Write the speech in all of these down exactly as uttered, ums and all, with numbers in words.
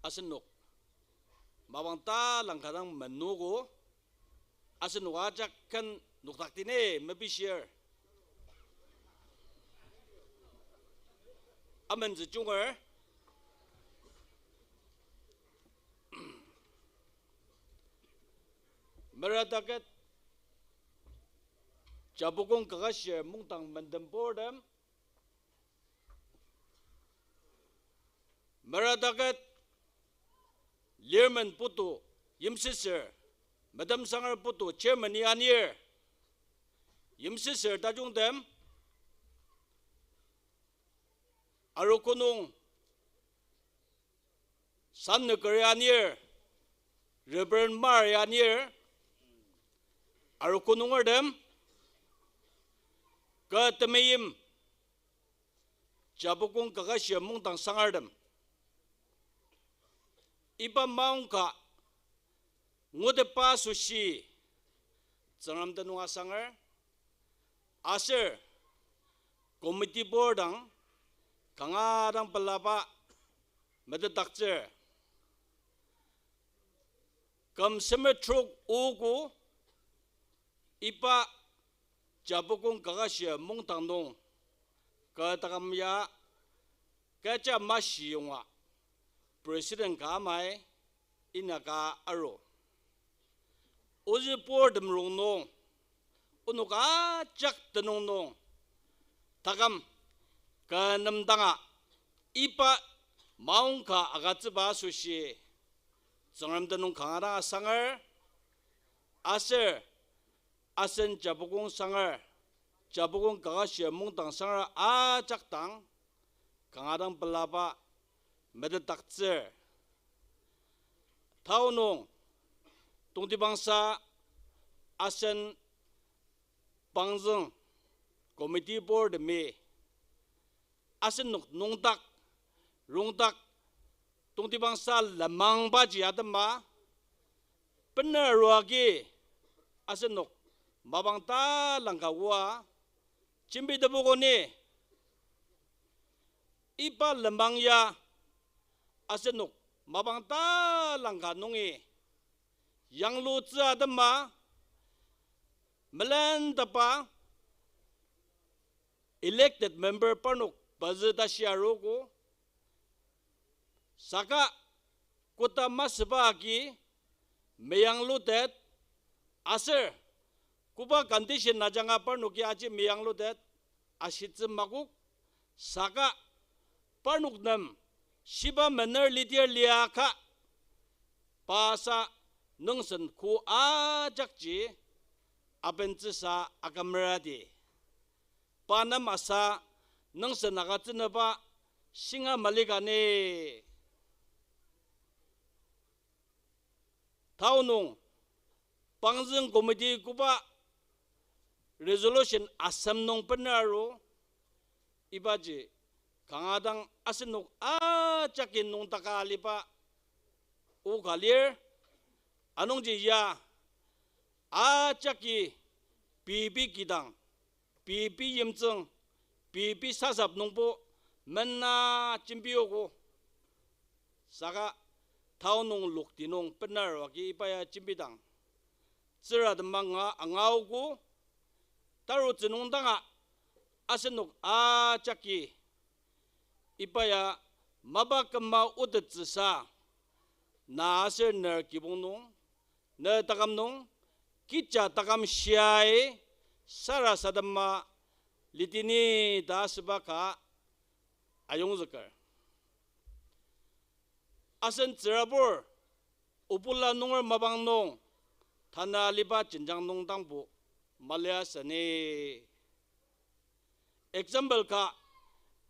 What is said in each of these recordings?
asenok mapang talangka dang menogo, asenok ajak ken nokdaktine mepishir. Amentsü junger. Meradaket Japukong Kaketshir Mungdang menden purtem. Meradaket Lirmen Putu, Yimsüsür, Medemsanger Putu, Chairman-i anir, Yimsüsür tajungtem, Arogo nung Sannüker anir, Reverend Mar anir, Arogo nungertem, kü temeim, Japukong Kaketshir Mungdang sangertem. Iba maongka ngutetba asoshi Tsüngrem tenüng asanger, aser committee board dang kanga dang pelaba metetdaktsür. Küm semer trok ogo iba Japukong Kaketshir Mungdang nung kü taküm ya kecha mashi yonga president ka amai inyaka aru. Ozü purtem rongnung, onok ajak tenüng nung, taküm kü nem danga iba maongka agütsüba asoshi Tsüngrem tenüng kanga dang asanger, aser asen Japukong sanger, Japukong Kaketshir Mungdang sanger ajak dang kanga dang pelaba metetdaktsür. Tao nung tongtibangsa asen pangzüng committee board temi asenok nüngdak, rongdak, tongtibangsa lenmangbaji atema, bener aruagi asenok mapang talangka oa jembitepokoni, iba lenmang ya asenok mapang talangka nungi yanglutsü atema, melentepa elected member parnok pezü tashi arogo, saka koda masüba agi meyanglutet, aser koba condition ajanga parnoki aji meyanglutet ashitsü makok, saka parnok nem shiba mener lidir liaka, pa sa nüngsen ko ajakji abentsüsa akümeradi. Pa nem asa nüngsen agütsünüba shinga malika ni. Tao nung pangzüng committee koba resolution asem nung bener aru, ibaji kanga dang asenok ajaki nüngdaka aliba o ka lir, anungji ya ajaki pei pei kidang, pei pei yimtsüng, pei pei sasap nungbo mena jembiogo. Saka tao nung lokti nung bener aruagi iba ya jembidang, tsüratem anga angaogo, tarutsü nung danga asenok ajaki iba ya mapa küma otettsüsa, na aser ner kibong nung, ne taküm nung, kija taküm shiai sarasadema litini ta asüba ka ayongzüker. Asen tsürabur, Obula nunger mapang nung, tanü aliba jenjang nung dangbo malia seni. Example ka,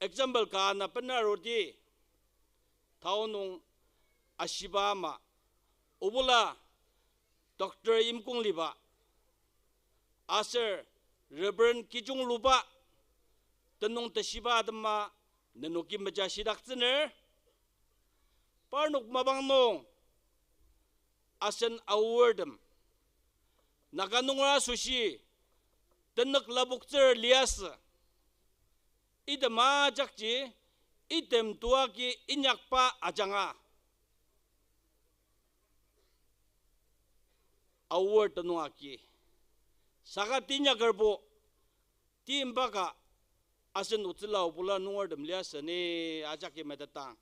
example ka ana bener aruti, tao nung ashiba ama, Obula Doctor Imkongliba aser Reverend Kijungluba tenüng teshiba atema nenoki mejashidaktsüner. Parnok mapang nung asen aortem Naga nunger asoshi tenük lapoktsür liasü. Item ajakji, item tuaki inyakba ajanga, aor tenung agi. Saka tinyakerbo, timba ka asen otsüla obula nungertem liasü ni ajaki metetang.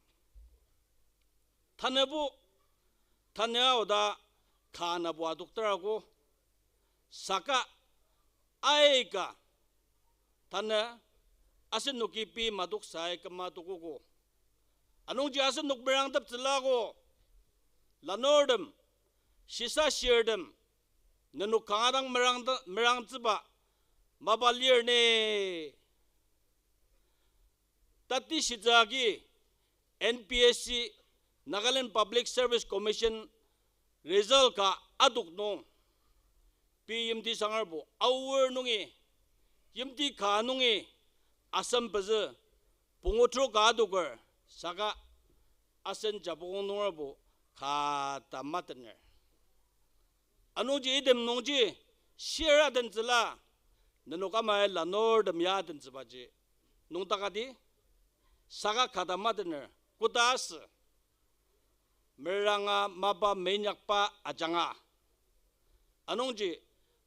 Tanübo, tanü aoda ka nabo adokter ako. Saka aika tanü asenoki pei madoksai küma tokogo. Anungji asenok merangteptsüla ako. Lanurtem, shisashirtem, nenok kanga dang merang, merangtsüba mapa lir ni. Tatishitsü agi N P S C, Nagaland Public Service Commission result ka adok nung, pei yimti sangarbo aor nungi, yimti ka nungi asem pezü pungu trok ka adoker, saka asen Japukong nungerbo ka ta matener. Anungji item nungji shira tentsüla, nenok amai lanurtem ya tentsübaji nungdakadi, saka ka ta matener, koda asü meranga mapa meinyakba ajanga. Anungji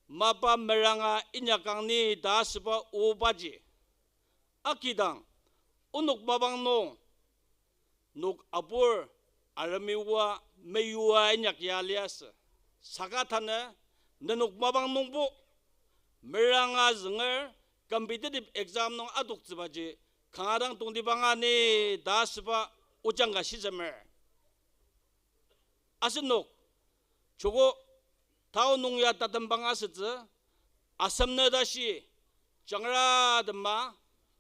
mapa meranga inyakang ni ta asüba obaji, akidang onok mapang nung nok abur aremi oa meyua inyak ya liasü. Saka tanü nenok mapang nungbo meranga zünger competitive exam nung adoktsübaji kanga dang tongtibang ani ta asüba ojang ka shisemer. Asenok joko tao nung ya tatembang asütsü, asem nü tashi jangra tema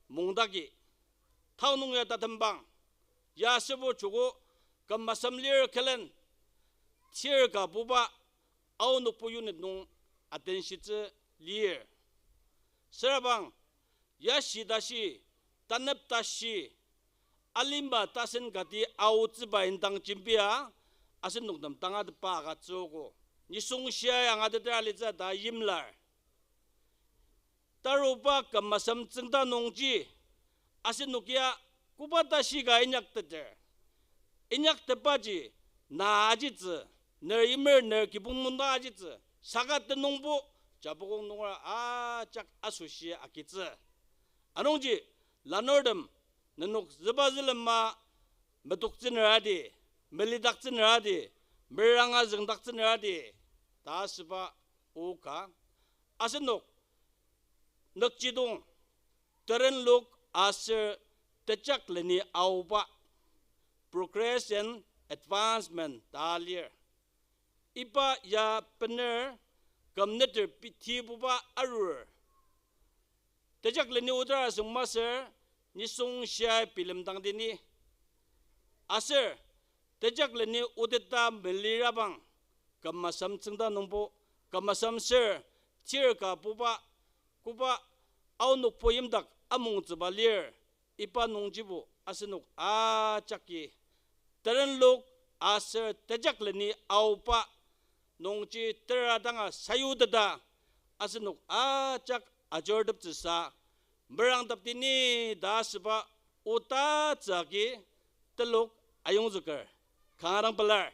mungdaki. Tao nung ya tatembang ya asübo joko küm asem lir külen, tir ka buba aonokpu unit nung atenshitsü lir. Sürabang yashi tashi, tanep tashi, alima tasen kati aotsüba indang jembia, asenok nem tangatetba agütsüogo. Nisung shia angateter alitsü ta yimlar. Taruba küm asem tsüngda nungji, asenok ya koba tashi ka inyakteter. Inyaktetbaji na ajitsü, ner yimer ner kibong nungdang ajitsü, saka tenüngbo Japukong nunger ajak asoshi agitsü. Anungji lanurtem, nenok züba zülema metoktsüner adi, melidaktsüner adi, meranga züngdaktsüner adi ta asüba o ka, asenok nükjidong terenlok aser tejakleni aoba, progress and advancement ta lir. Iba ya bener küm neter pitibuba arur. Tejakleni otar asüng masür, nisung shia bilemdangdi ni. Aser tejakleni oteta melirabang, küm asem tsüngda nungbo, küm asem ser, tir ka buba, koba aonokpo yimdak amongtsüba lir, iba nungjibo asenok ajaki terenlok aser tejakleni aoba nungji tera danga sayuteta asenok ajak ajurteptsüsa merangtepdi ni ta asüba otatsü agi telok ayongzüker kanga dang pelar.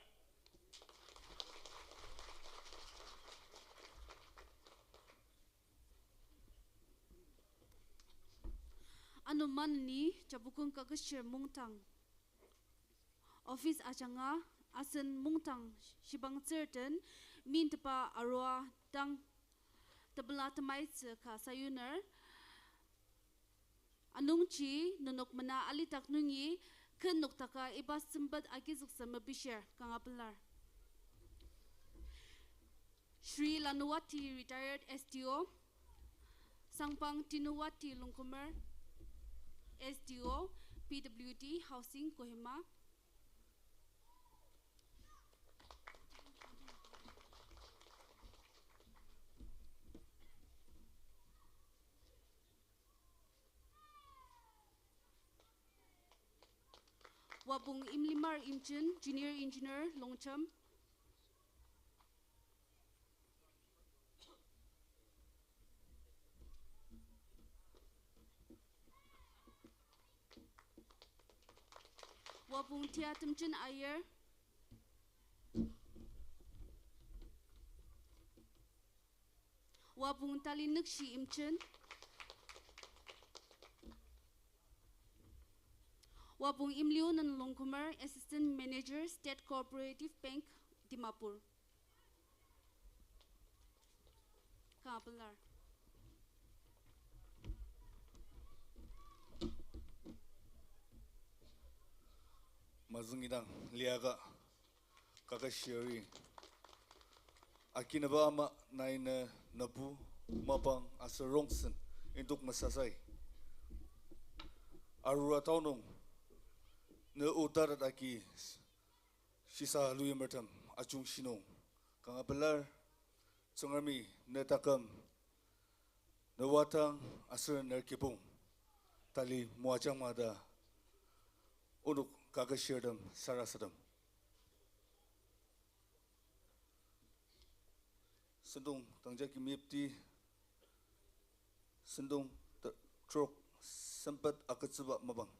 Ano maneni Japukong Kaketshir Mungdang office ajanga asen mungdang shibangtsür den mintepa arua dang tepela temaitsü ka sayuner. Anungji nenok mena alidak nungi ken noktaka iba sempet agizüktsü mepishir kanga pelar. Shri Lanuwati, retired S D O, Sangpang Tinuwati Longkumer, S D O, P W D, Housing, Kohima. Wapong Imlimar Imchen, Junior Engineer, Longcham. Wapong Tia Temchen Aier. Wapong Tali Nükshi Imchen. Wapong Imlionen Longkumer, Assistant Manager, State Cooperative Bank, Dimapur. Kanga pelar. Mazüngidang liaka, kaka shiri. Akinaba ama nai ne nübu mapang aser rongsen indok mesasai. Arura tao nung ne otatet agi shisa luyimertem ajungshi nung kanga pelar. Tsüngremi ne taküm, ne wadang aser ne kibong tali moajang ma ta onok kaketshirtem sarasadem. Sentong tangja kimipti, sentong te-, trok sempet agütsüba mapang.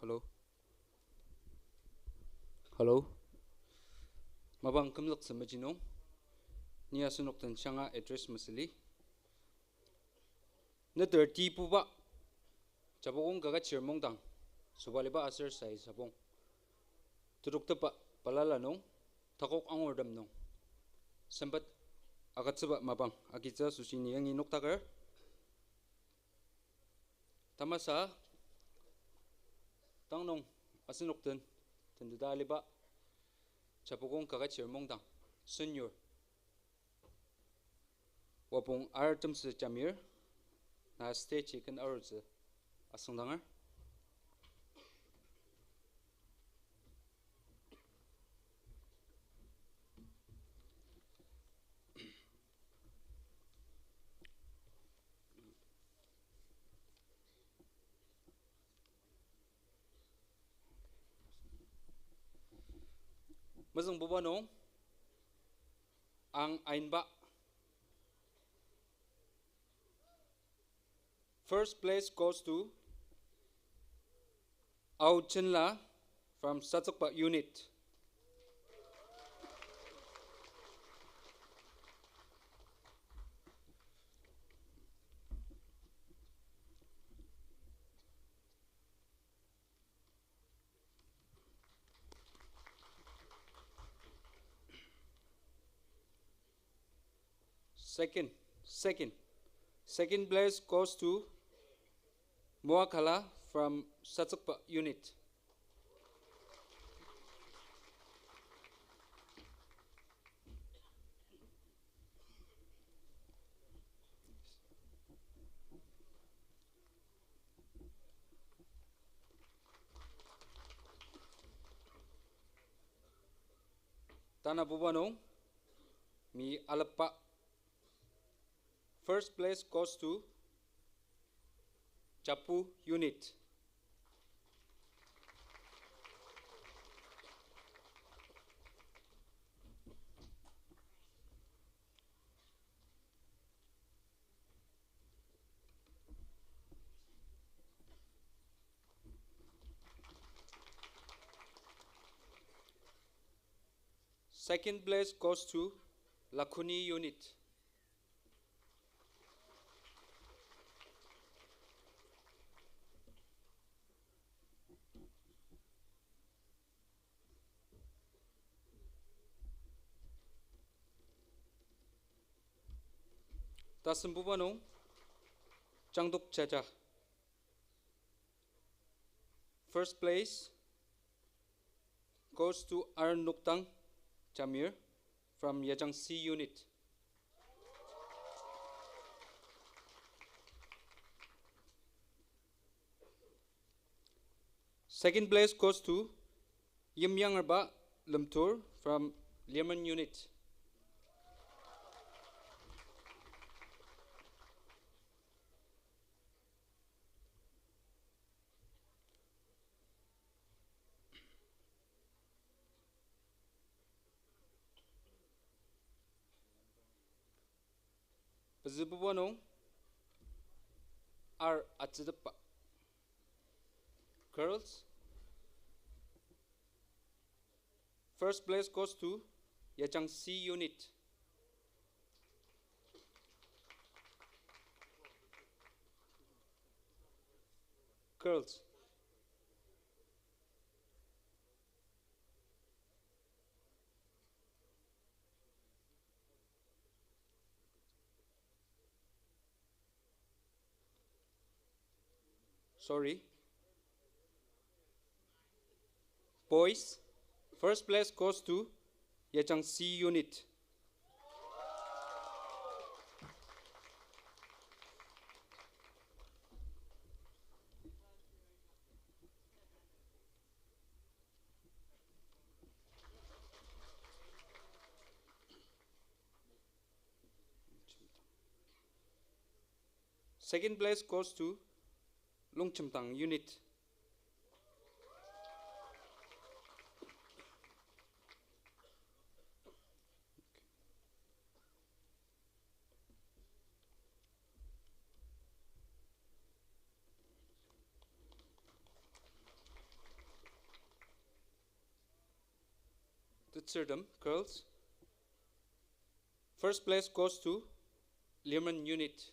Hello. Hello. Mapang kümzüktsü meji nung, ni asenok den shanga address mesüli. Neter tibuba, Japukong Kaketshir Mungdang, sobaliba aser sai sabong. Tetuktepba balala nung, takok angurtem nung, sempet agütsüba mapang agitsü asoshi ni yangi noktaker. Tamasa, tang nung asenok den, tenteta aliba, Japukong Kaketshir Mungdang, senior. Wapong ar temsü jamir, na stage ken arutsü asüngdanger. Mezüngbuba nung, ang ainba. First place goes to Ao Chenla from Satsükba Unit. Second, second, second place goes to Moakala from Satsükba Unit. Tanabuba nung, mi alepba. First place goes to Chapu Unit. Second place goes to Lakhuni Unit. Tasembuba nung, Changdok Chacha. First place goes to R Nokdang Jamir from Yajang C Unit. Second place goes to Yimyangerba Lemtur from Lirmen Unit. Pezübuba nung R Atsütepa. Girls. First place goes to Yachang C Unit. Girls. Sorry. Boys, first place goes to Yachang C Unit. Second place goes to Longchimtang Unit. Tetsürtem, girls. First place goes to Lirmen Unit.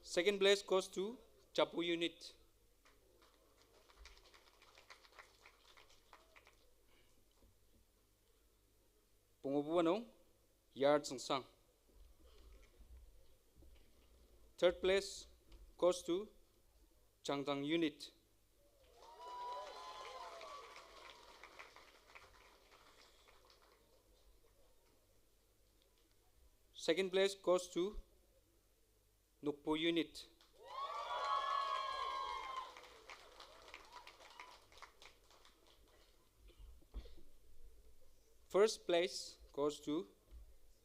Second place goes to Chapu Unit. Pungububa nung, Yar Tsüngsang. Third place goes to Changtang Unit. Second place goes to Nokpu Unit. First place goes to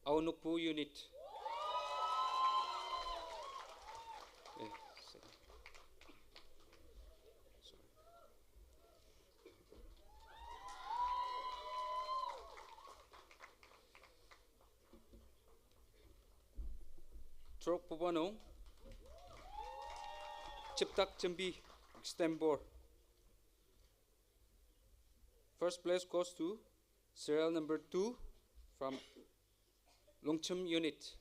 Aonokpu Unit. Eh, sorry. Trok buba nung, Chiptak Chembi, extempore. First place goes to serial number two from Longchim Unit.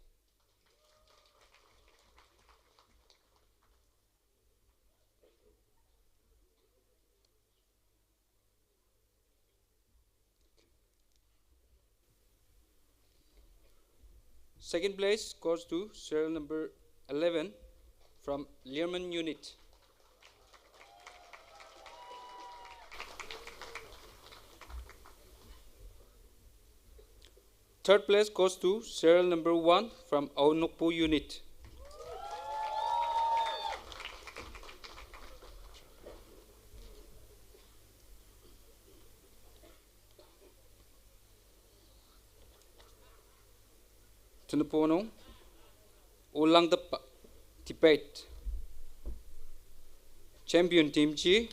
Second place goes to serial number eleven from Lirmen Unit. Third place goes to serial number one from Aonokpu Unit. Tenepo nung, Olangtepa, debate. Champion team ji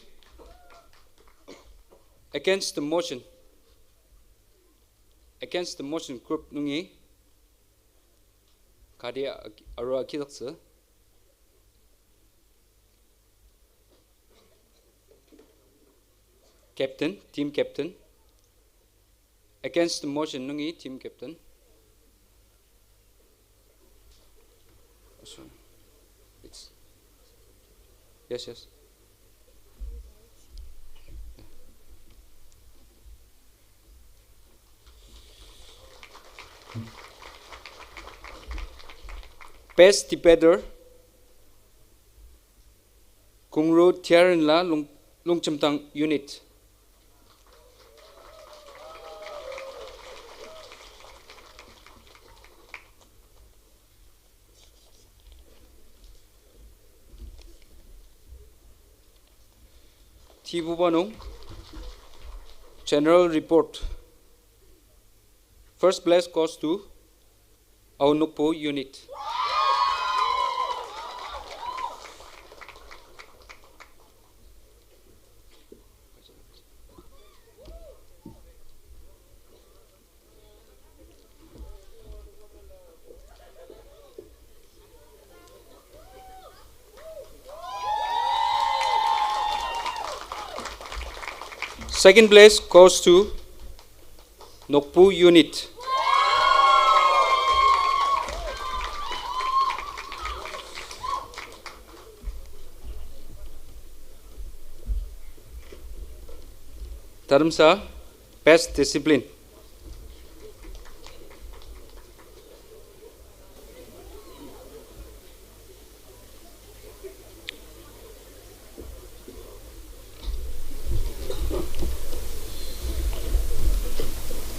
against the motion. Against the motion group nungi kati a-, arua agidaktsü. Captain, team captain. Against the motion nungi team captain. Sorry. It's, yes, yes. Best debater, Kungru Tiarenla Lung-, Lungchimtang Unit. Tibuba nung general report. First place goes to Aonokpu unit. Second place goes to Nokpu unit. Taremsa, best discipline.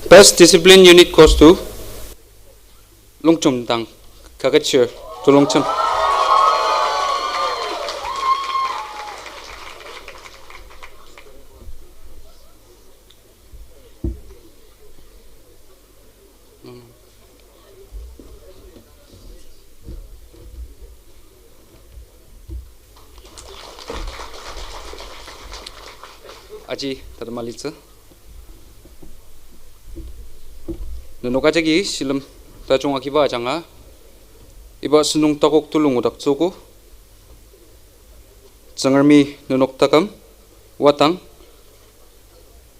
Best discipline unit goes to Longchum dang, Kaketshir to Longchum. Aji tatem alitsü. Nenok ajaki shilem tajung agiba ajanga, iba sentong takok tulung odaktsüogo. Tsüngremi nenok taküm, wadang,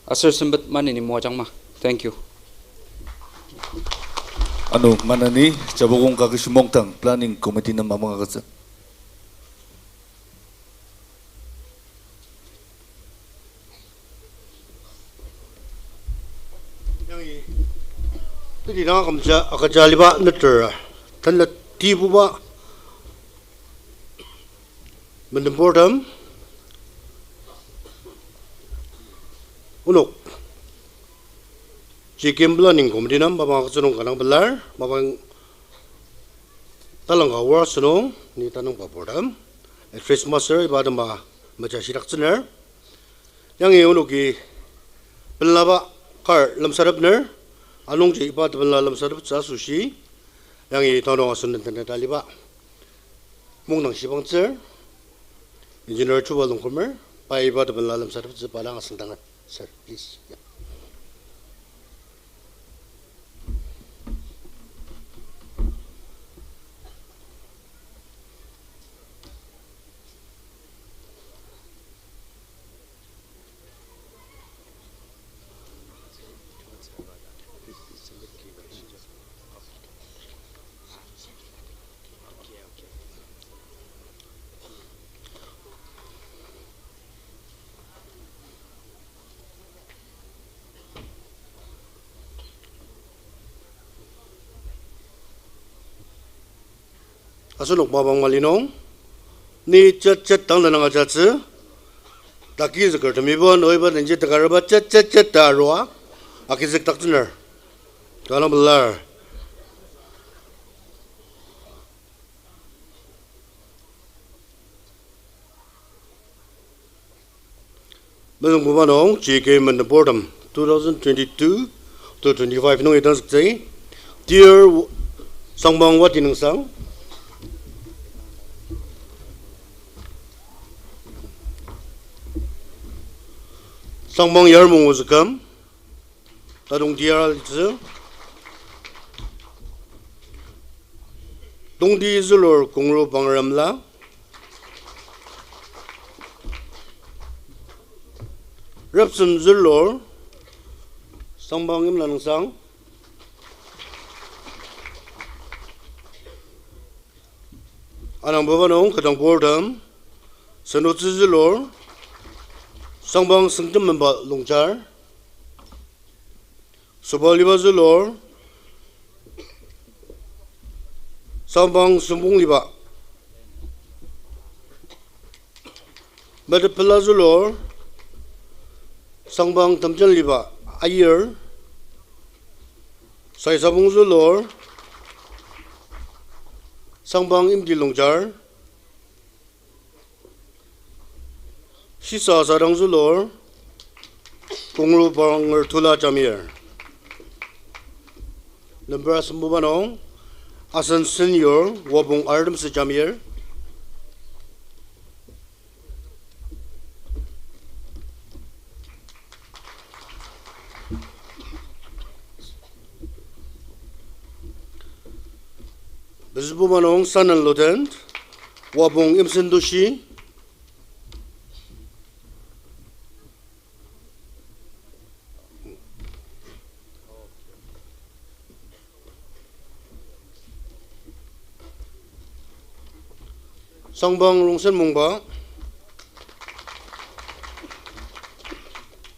aser sempet maneni moajangma. Thank you. Ano maneni, Japukong Kaki Shimongtang Planning Committee nem mapang agütsü. Yangi, teti dang akümja, akaja aliba neter, tanla tibuba, menembortem, onok, J K M Planning Committee nem mapang agütsü nung kanga pelar, mapang talangka aor asünung, ni tanüngba bortem, address masür iba atema mejashidaktsüner. Yangi onoki pelenlaba kar lemsatepner, anungji iba tebenla lemsateptsü asoshi, yangi tanü asen den tena taliba mungdang shibangtsür, Engineer Chuba Longkumer, pai iba tebenla lemsateptsü pa dang asüngdanget. Sir, please. Yeah. Asenok mapang mali nung, ni chet chet dang lenang ajatsü, takizüker temibo noiba denji takareba chet chet chet ta arua, akizükdaktsüner. Kanga pelar. Mezüngbuba nung, J K M menembortem two thousand twenty-two to twenty-five nung idangzüktsü, Dear W-, Sangpang Wati Nüngsang, Sangpang Yarmung Ozüküm, Tadong Tiar alitsü. Tongti zülur Kongru Pangremla. Repsem zülur Sangpang Imla Nüngsang. Anangbuba nung kedang bortem, senotsü zülur Sangpang Süngtem Memba Longchar. Sobaliba zülur Sangpang Sümbong Liba. Metepela zülur Sangpang Temjen Liba Aier. Saisabong zülur Sangpang Imti Longchar. Shisa sadang zülur, Kongru Banger Tula Jamir. Lemper asembuba nung, asen senior, Wapong Artemsü Jamir. Pezübuba nung Sanen Lieutenant, Wapong Imsen Tushi. Sangpang Rongsen Mungba,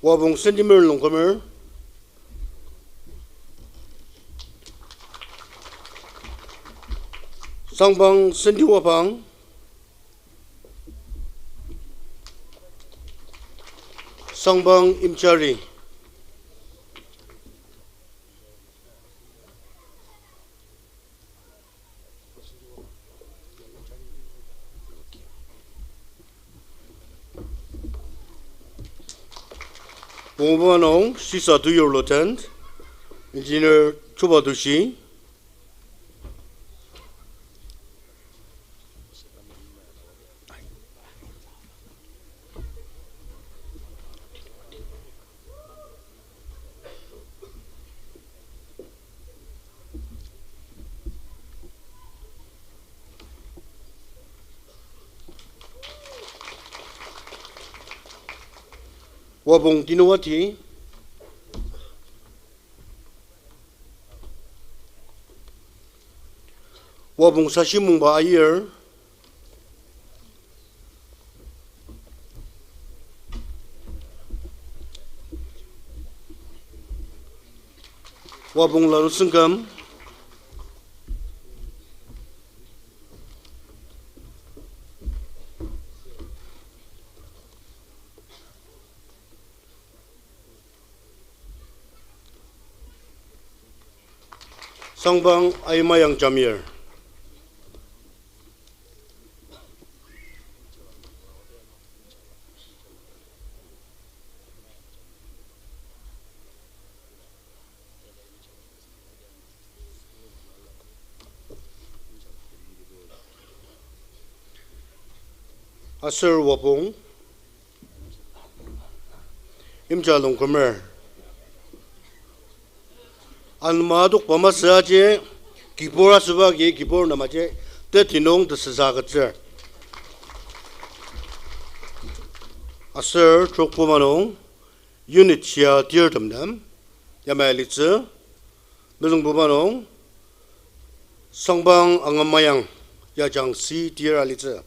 Wapong Sentimer Longkumer, Sangpang Senti Wapang, Sangpang Imchari. Pongba nung Shisa Tuyur Lieutenant, Engineer Chuba Tushi. Wapong Tinuwati. Wapong Sashi Mungba Aier. Wapong Lanu Sengkem. Sangpang Aimayang Jamir. Aser Wapong Imja Longkumer. Anema adokba masü aji, kibur asüba agi kibur namaji, teti nung tesüsa agütsür. Aser trokbuba nung, unit shia tir temdem, yamai alitsü, mezüngbuba nung, Sangpang Angamayang, yajang C tir alitsü.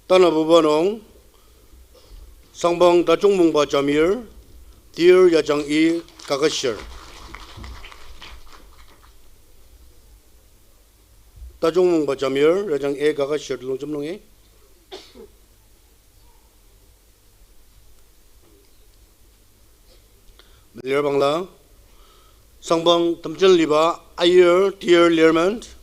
Tanabuba nung, Sangpang Tajungmungba Jamir, tir yajang E kakashir. Tajungmungba Jamir, yajang E kakashir telongjem nungi. Melir bangla, Sangpang Temjenliba Aier tir Lirment.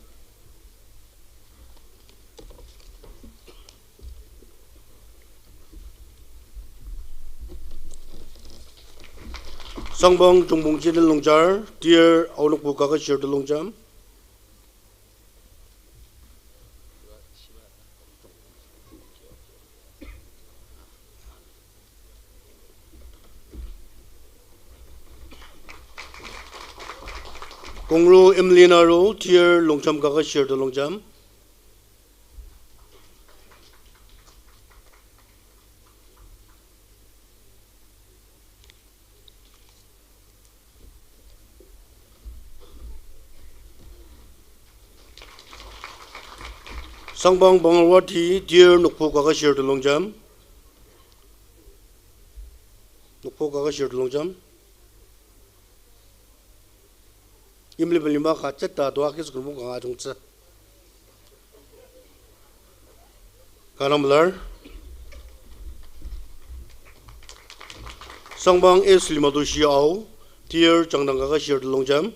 Sangpang Jungpong Jiten Longjar tir Aonokpu Kaketshir Telongjem. Kongru Emily Naro tir Longcham Kaketshir Telongjem. Sangpang Bangalwati tir Nokpu Kaketshir Telongjem. Nokpu Kaketshir Telongjem. Yimli bilima ka tseta doa kisükülbong kanga ajungtsü. Kanamelar. Sangpang S Limatoshi Ao, tir Changdang Kaketshir Telongjem.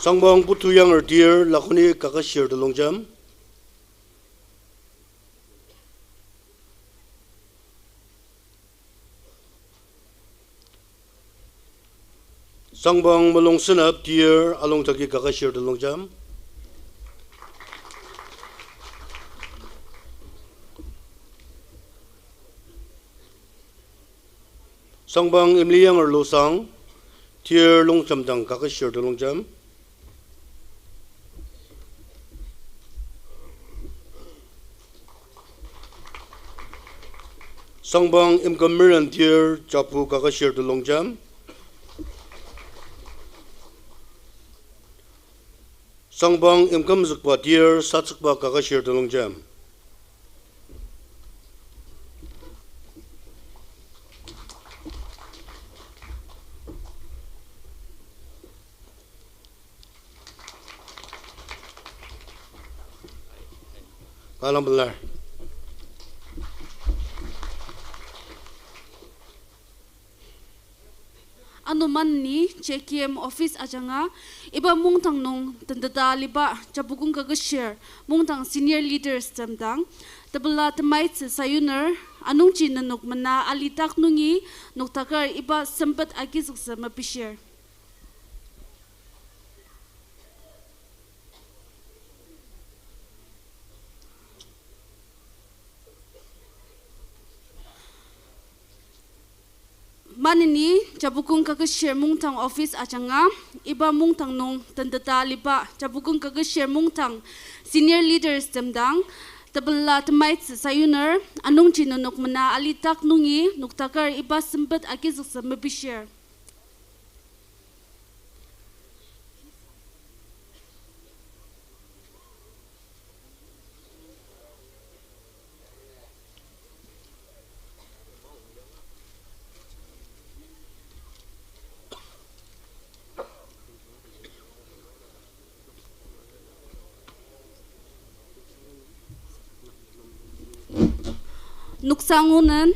Sangpang Putu Yanger tir Lakoni Kaketshir Telongjam. Sangpang Mulung Senap tir Alongtaki Kaketshir Telongjam. Sangpang Imli Yanger Losang tir Longjamdang Kaketshir Telongjam. Sangpang Imküm Meren tir Japu Kaketshir Telongjam. Sangpang Imkümzükba tir Satsükba Kaketshir Telongjam. Ka alang pelar. Ano maneni J K M office ajanga iba mungdang nung tenteta aliba Japukong Kaketshir mungdang senior leaders temdang tepela temaitsü sayuner, anungji nenok mena alidak nungi noktaker iba sempet agizüktsü mepishir. Maneni Japukong Kaketshir mungdang office ajanga iba mungdang nung tenteta aliba Japukong Kaketshir mungdang senior leaders temdang tepela temaitsü sayuner, anungji nenok mena alidak nungi noktaker iba sempet agizüktsü mepishir. Noksa ngunen.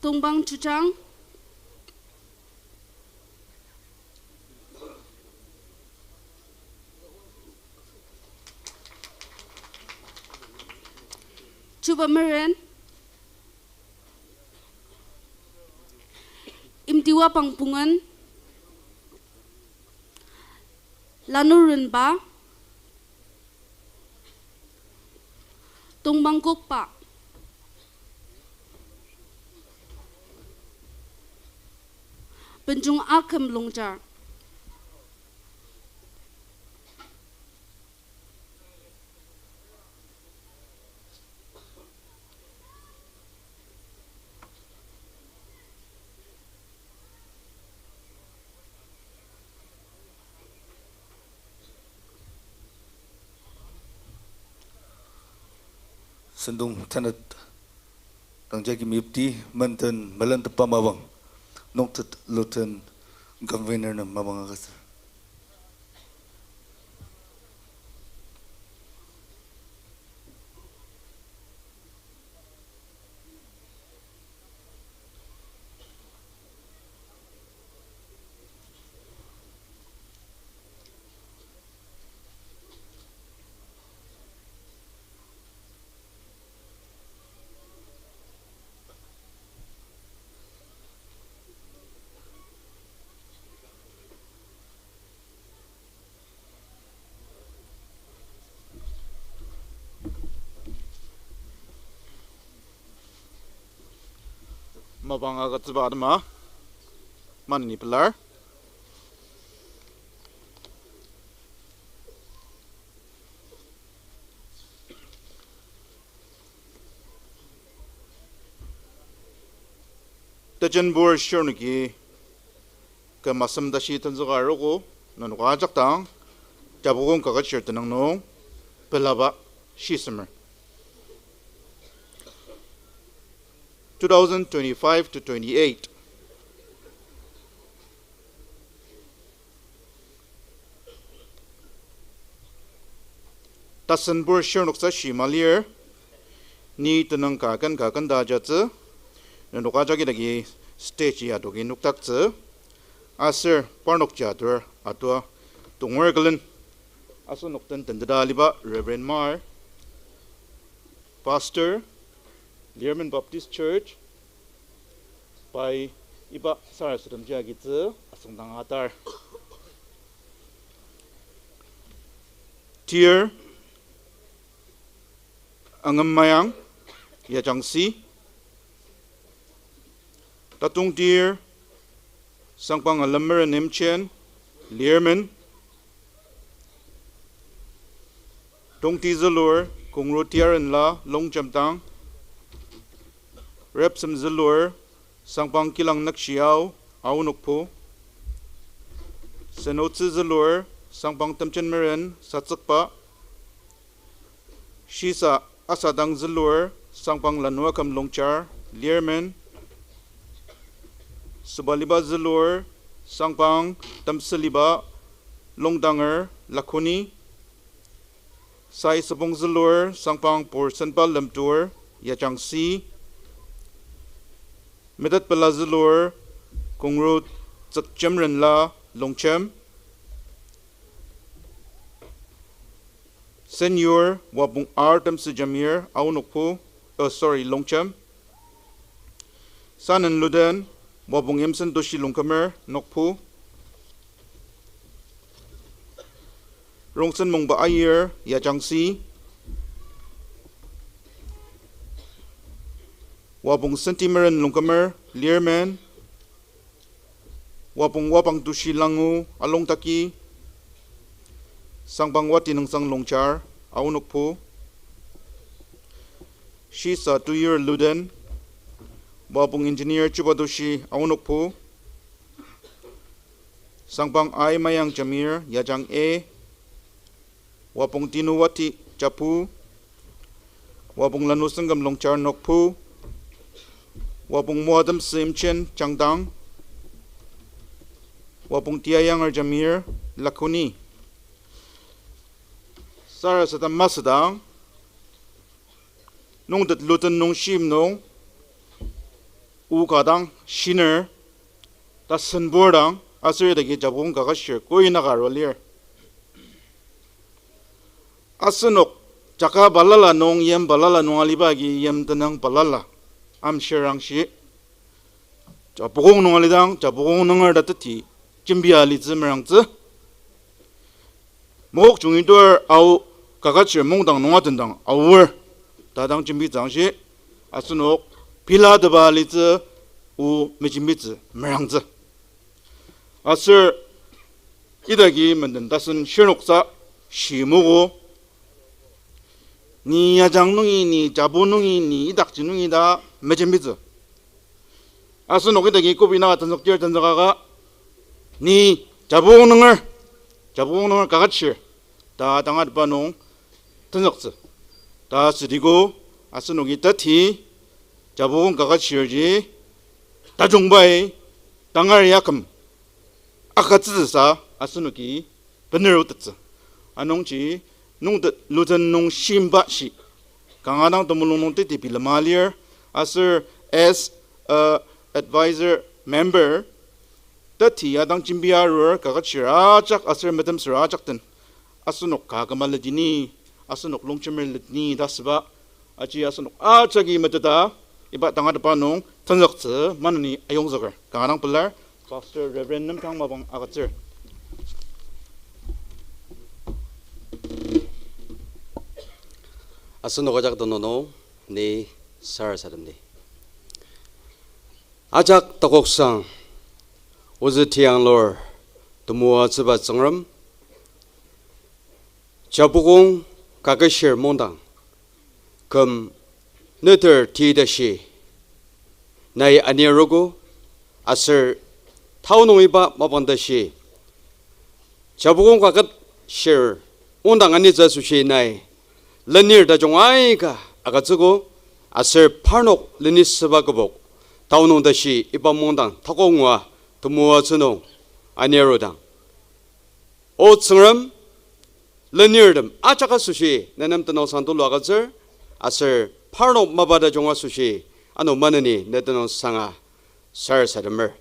Tongpang Chujang. Chuba Meren. Imtiwa Pangpungen. Lanu Renba. Tongpang Kokpa. Benjong Akem Longjar. Sentong Tanat, Rangjaki Meyipti, Menden Melentepa mapang, Noktet Lieutenant Governor nem mapang agütsür. Mapang agütsüba atema maneni pelar. Tejenbur shirnoki küm asem tashi tenzüka arogo, nenok ajak dang, Japukong Kaketshir tenüng nung pelaba shisemer. Two thousand twenty-five to twenty-eight. Tasenbur shirnoksa shima lir, ni tenüng ka ken ka ken ta ajatsü, nenok ajaki dagi stage ya doki nokdaktsü, aser parnok ja atur atua tonger külen. Asenok den tenteta aliba Reverend Mar, Pastor, Lirmen Baptist Church, pai iba sarasademji agitsü asüngdang atar. Tir Angem Mayang, Yajangsi. Tatongtir Sangpang Alemeren Imchen, Lirmen. Tongti zülur Kongru Tiarenla, Longjemdang. Repsem zülur Sangpang Kilang Nükshi Ao, Aonokpu. Senotsü zülur Sangpang Temjenmeren, Satsükba. Shisa asadang zülur Sangpang Lanuaküm Longchar, Lirmen. Sobaliba zülur Sangpang Temseliba Longdanger, Lakhuni. Sai sübong zülur Sangpang Pursenba Lemtur, Yajangsi. Metetpela zülur Kongru Tsükjemrenla, Longjem. Senyur Wapong R. Temsü Jamir, Aonokpu, uh, sorry, Longjem. Sanen luden Wapong Imsen Toshi Longkümer, Nokpu. Rongsen Mongba Aier, Yajangsi. Wapong Sentimeren Longkümer, Lirmen. Wapong Wapang Toshi Langu, Alongtaki. Sangpang Wati Nüngsang Longchar, Aonokpu. Shisa Tuyur Luden, Wapong Engineer Chubatoshi, Aonokpu. Sangpang Ai Mayang Jamir, Yajang A. Wapong Tinuwati, Chapu. Wapong Lanusengküm Longchar, Nokpu. Wapong Moatemsü Imchen, Changdang. Wapong Tiayanger Jamir, Lakhuni. Sarasadem masüdang, nungtet luden nung shim nung, o ka dang shiner, tasenbur dang, aser idaki Japukong Kaketshir koi naka arua lir. Asenok jaka balala nung, yim balala nung aliba agi yim tenüng balala amshirangshi. Japukong nung alidang, Japukong nunger ta teti jembia alitsü merangtsü. Mokokchung itur Ao Kaketshir mungdang nunga tendang aor ta dang jembitsü angshi, asenok pilateba alitsü o mejembitsü merangtsü. Aser idaki menden tasen shirnoksa shimogo. Ni Yajang nungi, ni Japu nungi, ni idakji nungi ta mejembitsü. Asenok idaki kobi na tenzüktir tenzükaka, ni Japukong nunger, Japukong nunger Kaketshir ta tangatetba nung tenzüktsü. Ta südiko, asenoki teti Japukong Kaketshirji tajungbai tangar yaküm agütsütsüsa asenoki bener otettsü. Anungji nungtet luden nung shimba shi kanga dang temulung nung teti bilema lir, aser as a advisor member, teti adang jembia arur Kaketshir ajak aser metemsür ajak den asenok ka küma letini, asenok Longjemer letini ta asüba aji asenok ajaki meteta iba tangatetba nung tenzüktsü maneni ayongzüker. Kanga dang pelar, Pastor Reverend Nemtang mapang agütsür. Asenok ajak denono ni sarasademdi. Ajak takoksang ozü tianglur temoatsüba Tsüngrem, Japukong Kaketshir mungdang küm neter ti tashi nai anirogo, aser tao nung iba mapang tashi Japukong Kaketshir mungdang anitsü asoshi nai lenir tajung aika agütsügo, aser parnok lenisüba kübok tao nung tashi iba mungdang takok ngua temoatsü nung anirodang, O Tsüngrem, lenirtem ajak asoshi nenem tenüngsang tulu agütsür, aser parnok mapa tajung asoshi ano maneni ne tenüngsanga sarasademer.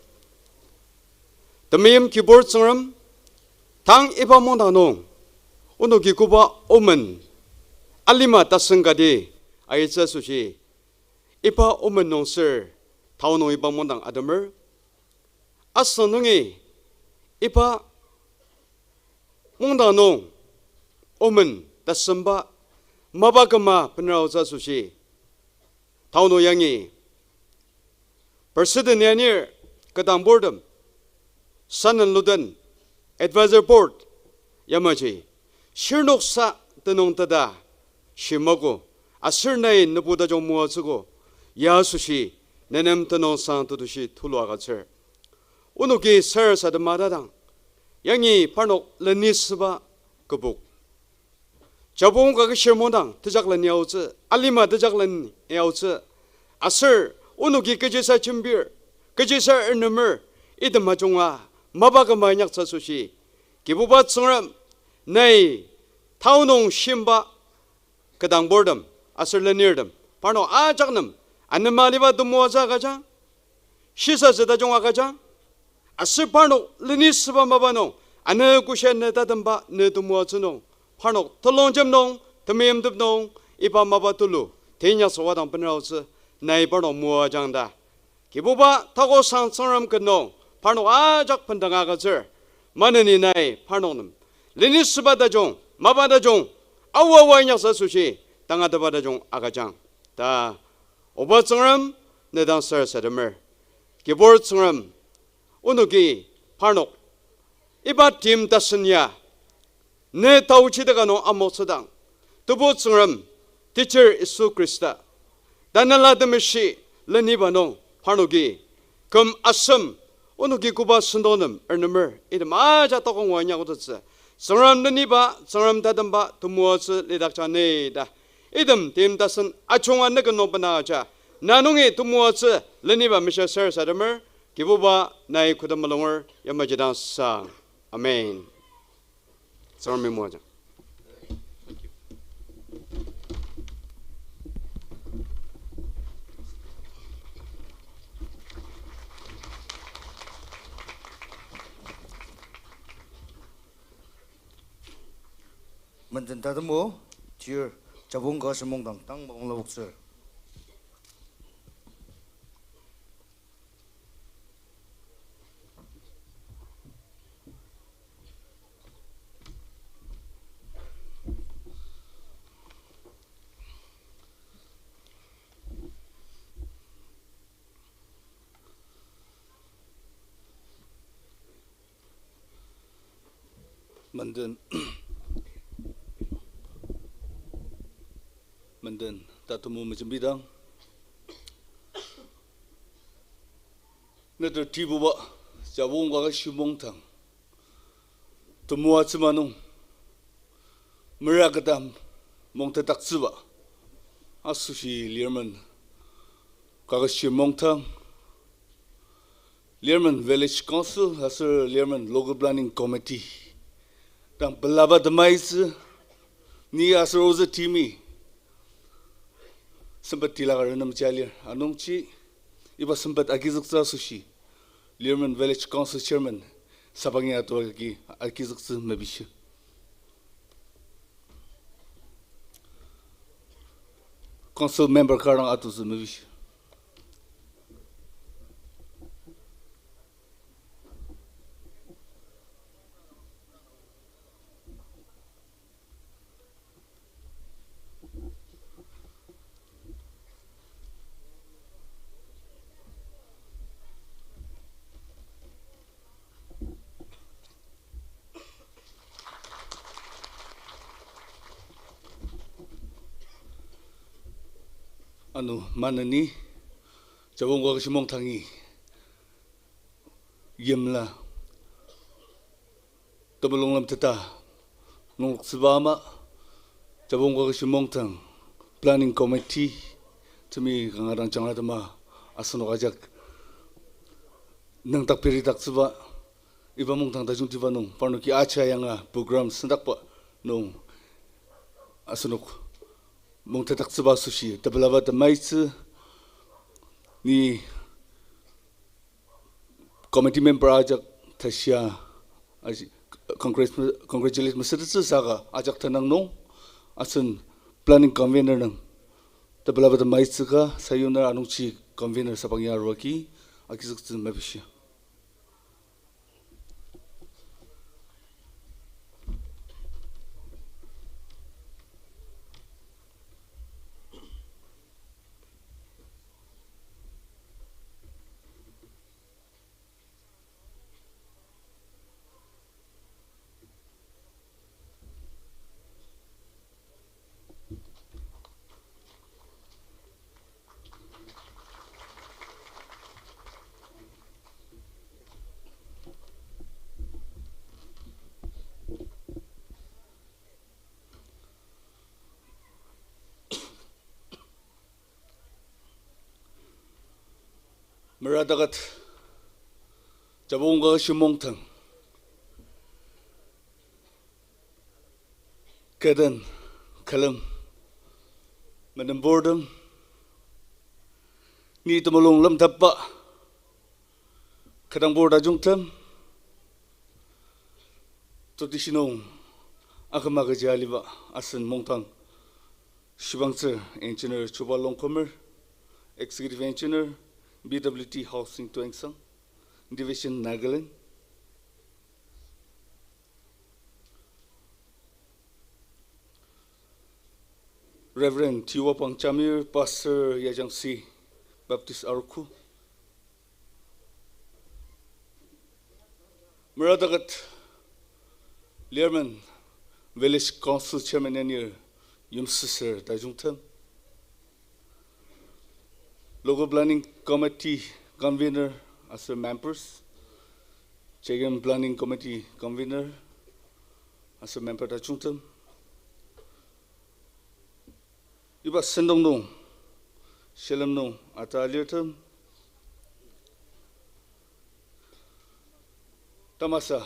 Temeim Kibur Tsüngrem, tang iba mungdang nung onoki koba omen alima tasen kati ayitsü asoshi, iba omen nung ser tao nung iba mungdang atemer. Asü nungi iba mungdang nung omen tasemba mapa küma benera aotsü asoshi, tao nung yangi President anir, ketdangburtem, sanen luden, Advisor Board, yamaji shirnoksa tenüng teta shimako, aser nai nübu tajung moatsüogo, ya asoshi nenem tenüngsang tetushi tulu agütsür. Onoki sarasadema tadang, yangi parnok lenisüba kübok Japukong Kaketshir mungdang tejakleni aotsü, alima tejakleni aotsü, aser onoki kechisa jembir, kechisa ernemer, item ajunga mapa küma inyaktsü asoshi, Kibuba Tsüngrem, nai tao nung shimba ketdangburtem aser lenirtem parnok ajak nem anema aliba temoatsü agüjang, shisatsü tajung agüjang, aser parnok lenisüba mapa nung, ano kosha ne tatemba ne temoatsü nung, parnok telongjem nung, temeimtep nung, iba mapa tulu teinyaktsü wadang benera aotsü, nai parnok moajang ta Kibuba, takosang Tsüngrem ket nung parnok ajak bendanga agütsür. Maneni nai parnok nem lenisüba tajung, mapa tajung, aoa aoa inyaktsü asoshi tangatetba tajung agüjang ta Oba Tsüngrem, ne dang sarasademer. Kibur Tsüngrem, onoki parnok iba tim tasen ya ne taochi teka nung amoktsüdang, Tebu Tsüngrem, Teacher Yisu Khrista, Tanela Temeshi leniba nung parnoki küm asem, onoki koba sentong nem ernemer item ajak takongwa inyakotettsü, Tsüngrem leniba, Tsüngrem tatemba temoatsü lidakjang ni ta item tim tasen ajunga nüken nung bena aja, na nungi temoatsü leniba mishia sarasademer. Kibuba, nai khutem mulunger yamaji dang sang. Amen. Tsüngremi moajang. Menden tatemo, tir, Japukong Kaketshir mungdang tang mapang lapoktsür. Menden, menden tatemo mejembidang, neter tibuba, Japukong Kaketshir mungdang temoatsü ma nung mera keta mungtetdaktsüba asoshi Lirmen Kaketshir mungdang, Lirmen Village Council aser Lirmen Local Planning Committee dang pelaba temaitsü, ni aser ozü timi sempet tilaka renemji alir. Anungji iba sempet agizüktsü asoshi Lirmen Village Council Chairman Sabangi Atuaki agizüktsü mepishir. Council member kar dang atutsü mepishir. Ano maneni, Japukong Kaketshir mungdangi yimla temulung lemteta nungloktsüba ama, Japukong Kaketshir mungdang Planning Committee temi kanga dang jangratema asenok ajak nüngdak peridaktsüba, iba mungdang tajungtiba nung parnoki acha yanga program sendakba nung Asenok mungtetdaktsüba asoshi tepelaba temaitsü, ni committee member ajak tashia, aji-, congrats, congratulate mesütettsü saka ajak tenang nung, asen planning convener nung tepelaba temaitsü ka sayuner anungji convener sabang ya aruaki agizüktsü mepishia. Meratakat, Japukong Kaket Shimongtang, kü den külem menemburtem, ni temulung lemtepba kü dangbur tajungtem, totishi nung aküm agüja aliba asen mungdang shibangtsür Engineer Chuba Longkumer, Executive Engineer, P W D Housing Tuensang Division, Nagaland. Reverend Tiwapang Jamir, Pastor, Yajangsi Baptist Arogo. Meratakat lirmen Village Council Chairman anir yimsüsür tajungtem, Local Planning Committee Convener aser members, Chekim Planning Committee Convener aser member tajungtem, iba sentong nung, shilem nung ata alirtem, tamasa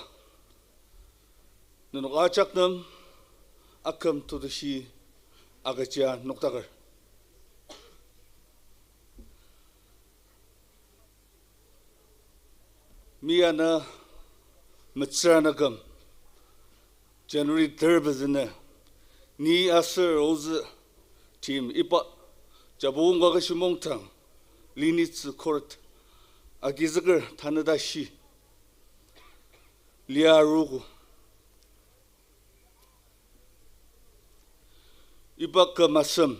nenok ajak nem aküm totishi agüja nokdaker. Mi ana metsür ana küm, January ter pezünü, ni aser ozü team iba Japukong Kaket Shimongtang Linitsü Court agizüker tanü tashi lia arogo. Iba küm asem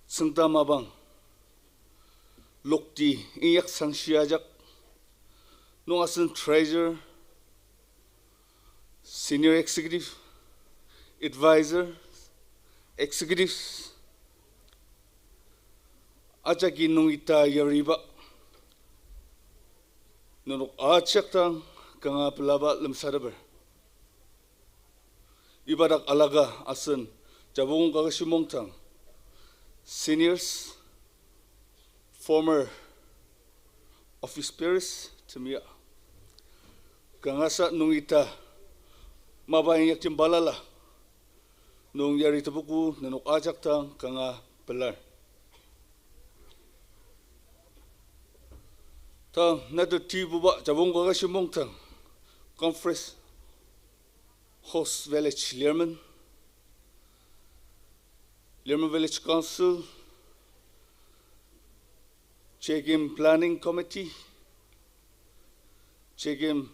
tsüngda mapang lokti inyak sangshi ajak nung asen treasurer, senior executive, advisor, executives, ajaki nung ita yariba nenok ajak dang kanga pelaba lemsateper. Iba dak alaka asen Japukong Kaket Shimongtang seniors, former office bearers temia kangasa nung ita mapa inyakji balala nung yari tebuko nenok ajak dang kanga pelar. Ta nato tibuba Japukong Kaket Shimongtang conference host village lirmen, Lirmen Village Council, Chekim Planning Committee, Chekim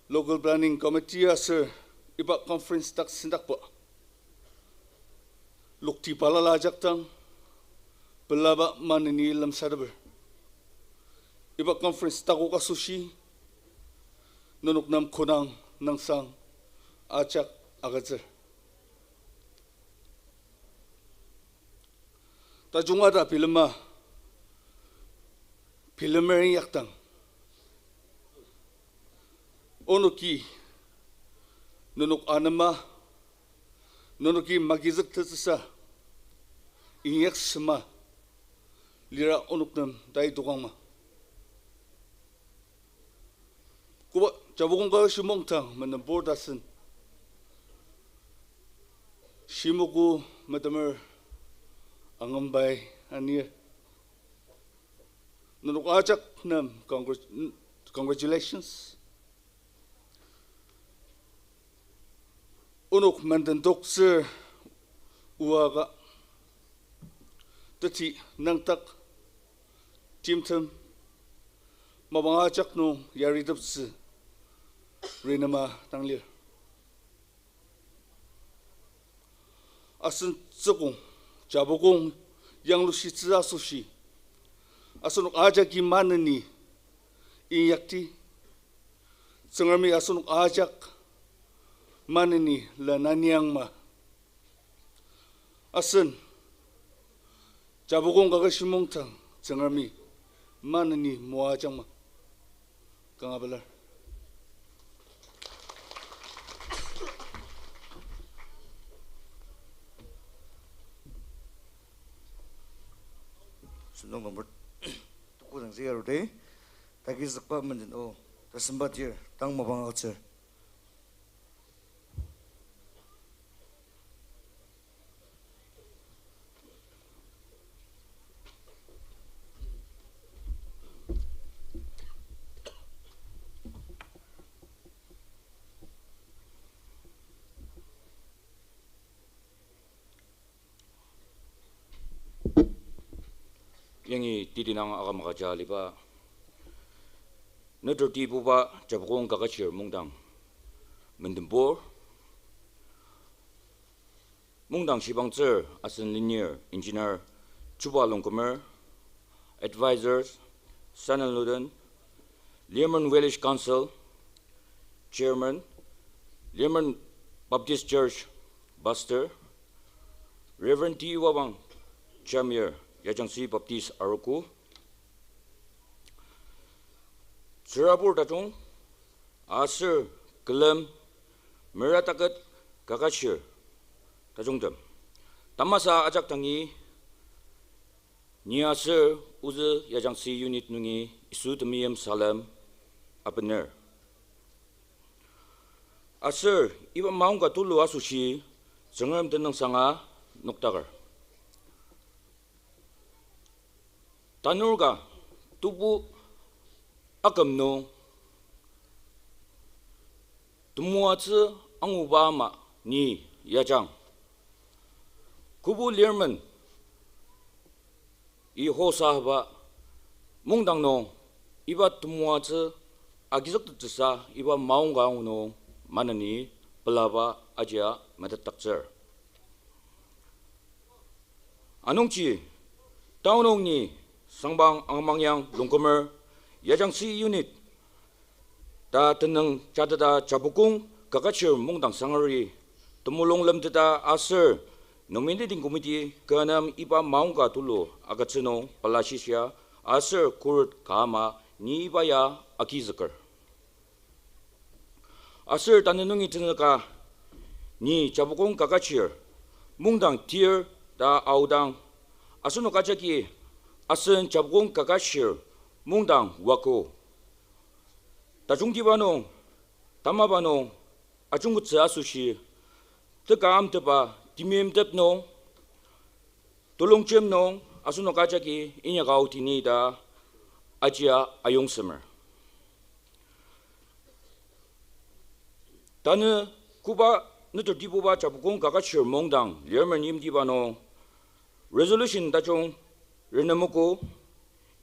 Local Planning Committee aser iba conference dak sendakba lokti balala ajak dang pelaba maneni lemsateper. Iba conference takok asoshi nenok nem konang nangsang ajak agütsür. Tajunga ta bilema, bilemer inyakdang, onoki nenok anema, nenoki magizüktettsüsa inyak sema lira onok nem tai tokangma. Koba Japukong Kaket Shimongtang menen board asen, Shimoku metemer angembai anir. Nenok ajak nem congrat-, congratulations. Onok menden toktsür oaka, teti nüngdak timtem mapang ajak nung yariteptsü renema dang lir. Asen tsükong, japukong yanglushitsü asoshi, asenok ajaki maneni inyakti. Tsüngremi asenok ajak maneni lenaniangma. Asen japukong kakashi mungdang Tsüngremi maneni moajangma. Kanga pelar. Sentong number tuku dang ziyarude, tagizükba menden o, tasemba tir, tang mapang agütsür. Yangi teti nang akamaka ja aliba, neturtibuba Japukong Kaketshir Mungdang mendembur, mungdang shibangtsür asen lenir Engineer Chuba Longkumer, Advisors, Sanan Luden, Lerman Village Council, Chairman, Lerman Baptist Church, Pastor, Reverend T Wabang, Jamir, Yajangsi Baptist Arogo, tsürabur tajung, aser külem merataket kaketshir tajungtem. Tamasa ajak dangi, ni aser ozü Yajangsi unit nungi Yisu temeim salem abener. Aser iba maongka tulu asoshi Tsüngrem tenüngsanga nokdaker. Tanur ka tebu aküm nung temoatsü anguba ama ni yajang. Kobo Lerman-i hosaba mungdang nung iba temoatsü agizüktettsüsa iba maongka angu nung maneni pelaba ajia metetdaktsür. Anungji, tanü nung ni sangbang angamangyang Longkumer, Yajangsi unit ta tenüng jateta Japukong Kaketshir Mungdang sangari temulung lemteta aser nominating committee kü nem iba maongka tulu agütsü nung pelashishia aser khuret ka ama ni iba ya agizüker. Aser tanü nungi tenzüka ni Japukong Kaketshir Mungdang tir ta aodang, asenok ajaki asen Japukong Kaketshir Mungdang wako tajungtiba nung, tamaba nung, ajungkettsü asoshi, teka amtepa temeimtep nung, telongjem nung asenok ajaki inyaka aotini ta ajia ayongsemer. Tanü koba neturtibuba Japukong Kaketshir Mungdang Lerman yimtiba nung resolution tajung renemogo,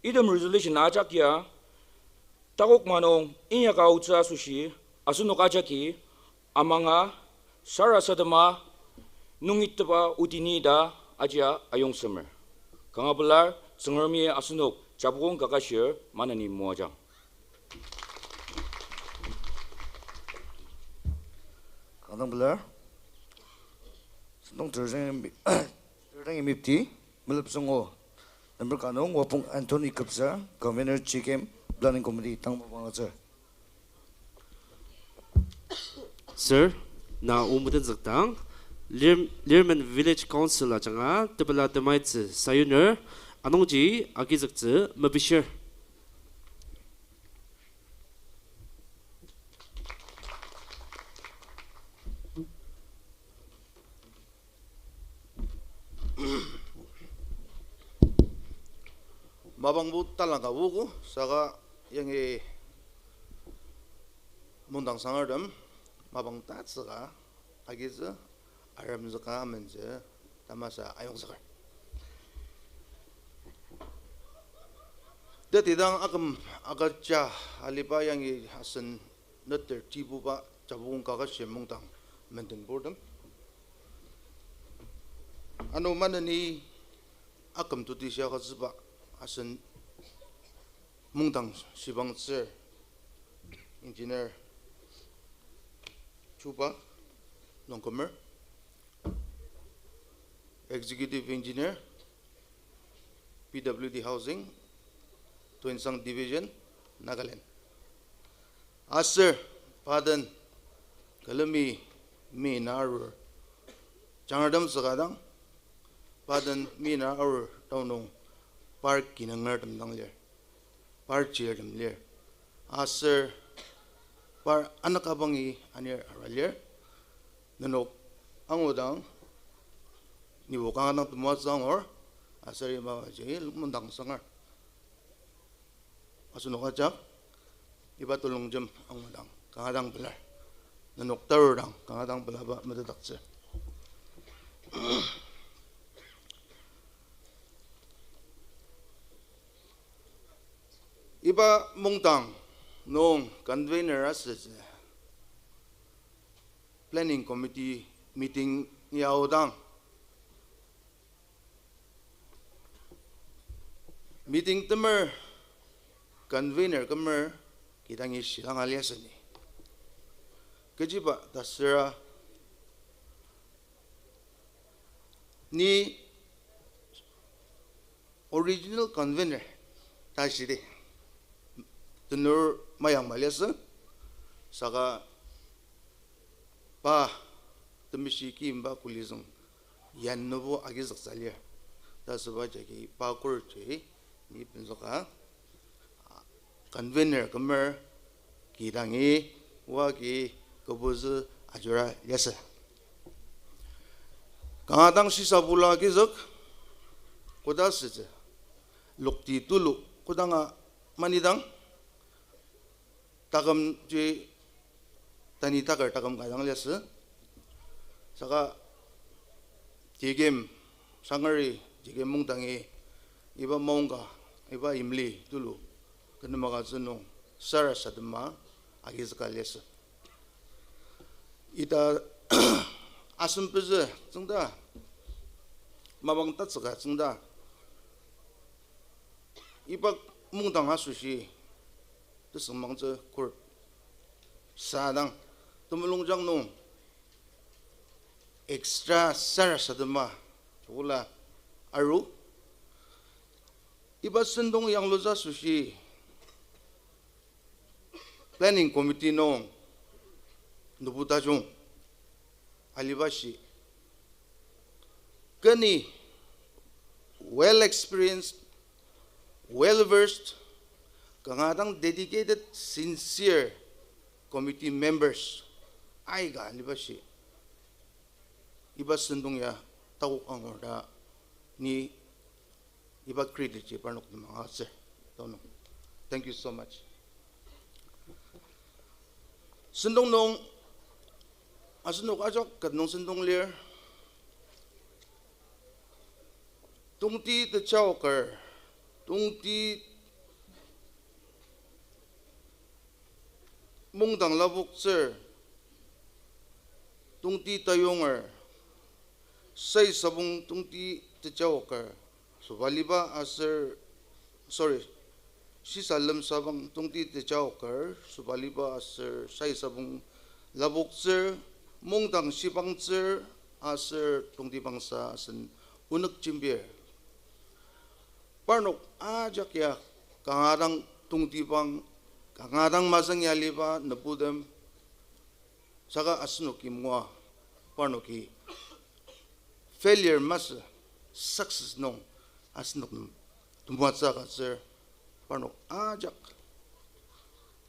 item resolution ajak ya takok ma nung inyaka aotsü asoshi asenok ajaki amanga sarasadema nungitepa aotini ta ajia ayongsemer. Kanga pelar, Tsüngremi asenok Japukong Kaketshir maneni moajang. Kanga pelar. Sentong terjang imi-, terjang imipti, melepsongo. Number ka nung, Wapong Anthony Kepsa, Convener, G K M Planning Committee, tang mapang agütsür. Sir, na o metenzükdang, Ler-, Lerman Village Council ajanga tepela temaitsü sayuner, anungji agizüktsü mepishir. Mapangbo talangka ogo, saka yangi mungdang sangertem mapang tatsüka agitsü, aremzüka amentsü, tamasa ayongzüker. Tetidang aküm agüja aliba yangi asen neter tibuba Japukong Kaketshir mungdang mendenburtem. Ano maneni aküm teti shia agütsüba asen mungdang shibangtsür Engineer Chuba Nongkümer, Executive Engineer, P W D Housing, Tuensang Division, Nagaland. Aser pa den külemi mi na arur jangratem süka dang, pa den mi na arur taonung par kinungertem dang lir, par chirtem lir. Aser par anakabangi anir ara lir. Nenok angudang, nibo kanga dang temoatsü angur, aser iba ji mungdang sangar. Asenok ajak, iba telongjem angudang kanga dang pelar. Nenok tarudang kanga dang pelaba metetdaktsür. Iba mungdang nung convener asütsü Planning Committee meeting yaodang, meeting temer, convener kümer kidangi shilanga liasü ni. Kechiba ta süra ni original convener ta shidi tenur mayang maliasü, saka pa temeshi kimba kulizüng yan nübo agizüktsü lir. Ta süba jagi pa kurji ni penzüka convener kümer kidangi oa ki kübozü ajura liasü. Kanga dang shisabula agizük, koda sütsü, lokti tulu kodanga manidang, takümji tani takar taküm ka dang liasü. Saka Tekem, Sangari Tekem mungdangi iba maongka, iba imli tulu, kenema ka tsünung sarasadema agizüka liasü. Ita asem pezü tsüngda, mapang tatsüka tsüngda, iba mungdang asoshi tesüngmangtsü kur sadang temulungjang nung extra sarasadema ola aru. Iba sentong yanglutsü asoshi Planning Committee nung nübu tajung alibashi keni well experienced, well versed, kanga dang dedicated, sincere committee members aika alibashi iba sentong ya takok angur ta ni iba credit ji parnok nem angatsür. Taonung. Thank you so much. Sentong nung, asenok ajak ket nung sentong lir. Tongti tejaoker, tongti mungdang lapoktsür, tongti tayonger, sai sabong tongti tejaoker, sobaliba aser, sorry, shisa lemsabang tongti tejaoker, sobaliba aser sai sabong lapoktsür, mungdang shibangtsür, aser tongtibangsa asen onük jembir. Parnok ajak ya kanga dang tongtibang, kanga dang mazüng ya aliba nübutem, saka asenoki moa parnoki failure masü success nung asenok nem temoatsü agütsür, parnok ajak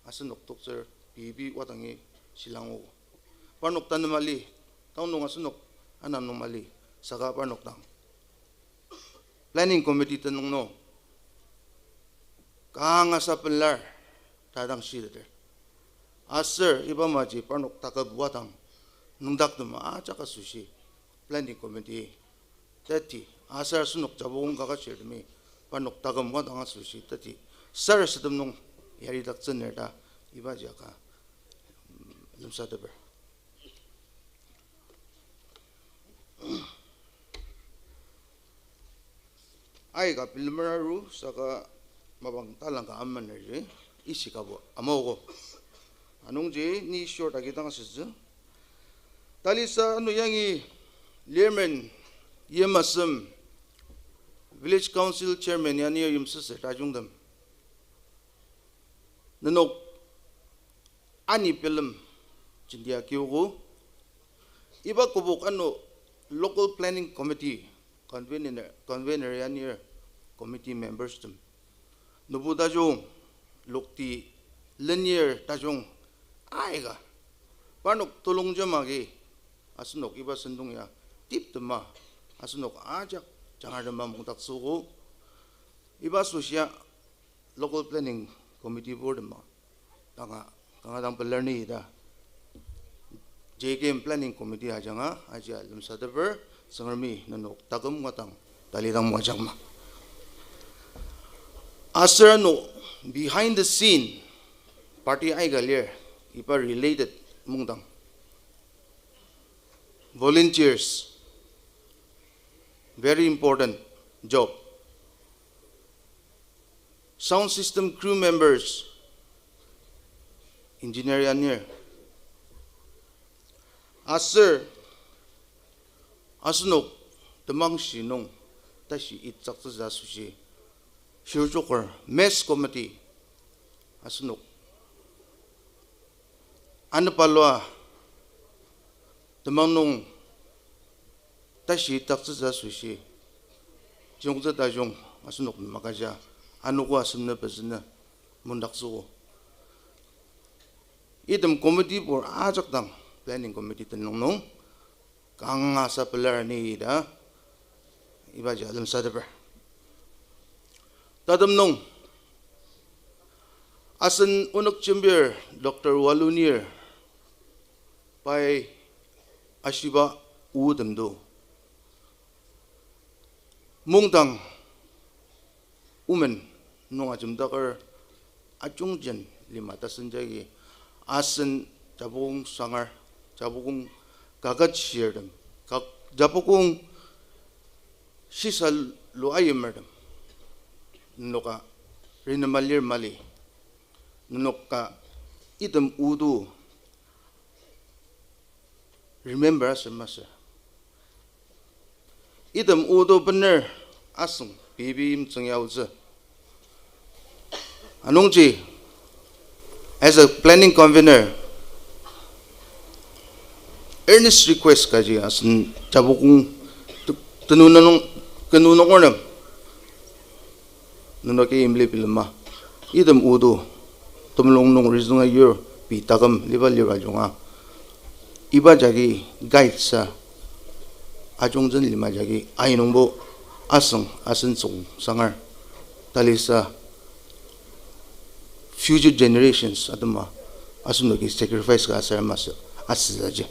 asenok toktsür pei pei wadangi shilango. Parnok tanü mali, taonung asenok ana nung mali, saka parnok dang Planning Committee tenüng nung kanga sa pelar ta dang shiteter. Aser iba maji parnok taküm wadang nüngdaktem ajak asoshi planning committee teti, aser asenok Japukong Kaketshirtemi parnok taküm wadang asoshi teti sarasadem nung yaridaktsüner ta ibaji aka, mm, lemsateper. Aika bilemer aru saka mapang talangka amenerji ishikabo amaogo. Anungji ni short agi dang asütsü. Talisa ano yangi Chairman Yimasem, Village Council Chairman yani yimsüsü tajungtem, nenok ani pelem jindia kiogo. Iba kübok ano Local Planning Committee convener, convener yanir committee members tem, nübu tajung, lokti lenir tajung, aika parnok tulungjema agi asenok iba sentong ya tiptema asenok ajak jangar tema mungdaktsüogo. Iba asoshia Local Planning Committee board tema kanga, kanga dang pelar ni ta J K M Planning Committee ajanga ajia lemsateper. Tsüngremi nenok taküm wadang talidang moajangma. Aser ano behind the scene party aika lir, iba related mungdang volunteers, very important job. Sound system crew members, engineer yanir, aser asenok temangshi nung tashi itsaktsütsü asoshi shirjoker mess committee, asenok anepalua temang nung tashi itaktsütsü asoshi jungtsü tajung asenok nem agüja anogo asem ne pezü ne mundaktsüogo. Item committee bor ajak dang planning committee tenüng nung kanga sa pelar ni ta ibaji lemsateper. Tatem nung asen onük jembir Doctor Walunir pai ashiba otemdo mungdang omen nung ajemdaker ajungjen lima tasen jagi asen Japukong sangar, Japukong kaketshirtem, kak-, Japukong shisa lu ayimertem, nenoka renema lir mali, nenoka item odo remember aser masü. Item odo bener asüng pei pei yimtsüng yaotsü. Anungji, as a planning convener, earnest request kaji asen Japukong te-, tenu nung, kenu nungertem nenoki imli bilema. Item odo temulung nung rizünga yur pei taküm liba lira junga iba jagi guide sa ajungtsü lima jagi ainungbo asüng asen tsüng sangar talisa future generations atema asenoki sacrifice ka aser masü asütsüji.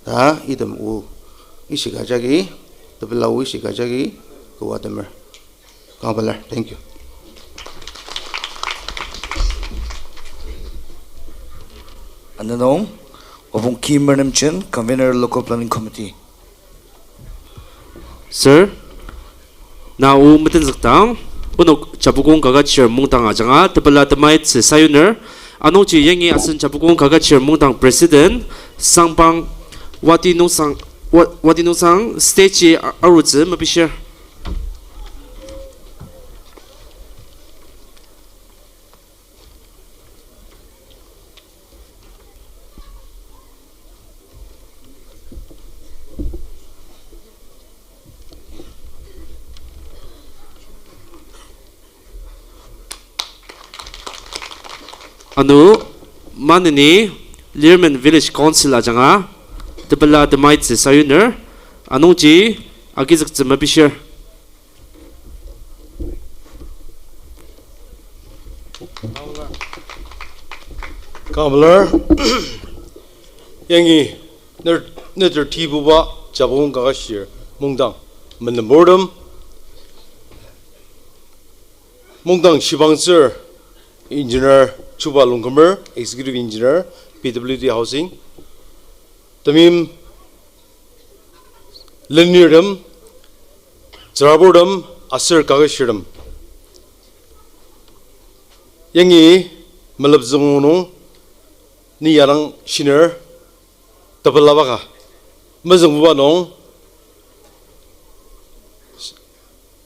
Ta item o ishika jagi, tepela o ishika jagi, kowa temer. Kanga pelar, thank you. Anenung, Obong Kim Renemchen, Convener, Local Planning Committee. Sir, na o metenzükdang, onok Japukong kaketshir mungdang ajanga tepela temaitsü sayuner, anungji yangi asen Japukong kaketshir mungdang President, Sangpang Wati Nungsang, Wa-, Wati Nungsang, stage a-, arutsü mepishir. Ano, maneni, Lirmen Village Council ajanga tepela temaitsü sayuner, anungji agizüktsü mepishir. Kanga pelar, yangi ner-, neter tibuba Japukong Kaketshir Mungdang menemburtem, Mungdang shibangtsür Engineer Chuba Longkumer, Executive Engineer, P W D Housing, temeim lenirtem, tsüraburtem, aser kaketshirtem. Yangi melepzüng nung ni yadang shiner tepelaba ka. Mezüngbuba nung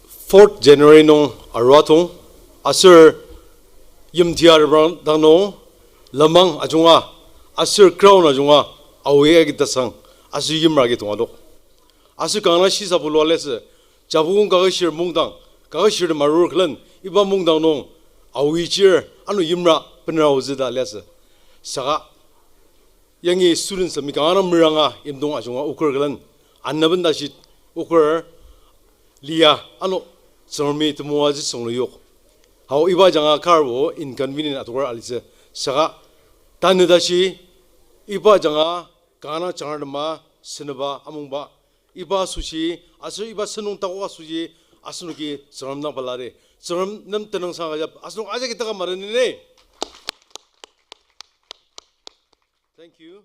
fourth January nung arua tong, aser yimti aremrang dang nung lenmang ajunga, aser ground ajunga, awi agi tasang, aser yimra agi tongadok. Aser kanga shisa bulua liasü, Japukong Kaketshir Mungdang, kaketshirtem arur külen, iba mungdang nung, awi chir, ano yimra benera aotsü ta liasü. Saka, yangi students temi kanga meranga yimdong ajunga oker külen, anaben tashi oker lia ano Tsüngremi temoatsü sünglu yok. Hao iba ajanga karbo inconvenient atoker alitsü. Saka tanü tashi iba ajanga kanga jangartema seneba amungba iba asoshi, aser iba sentong takok asoshi, asenoki Tsüngrem dang pelari. Tsüngrem nem tenüngsang ajak, asenok ajaki taka maren ni. Thank you.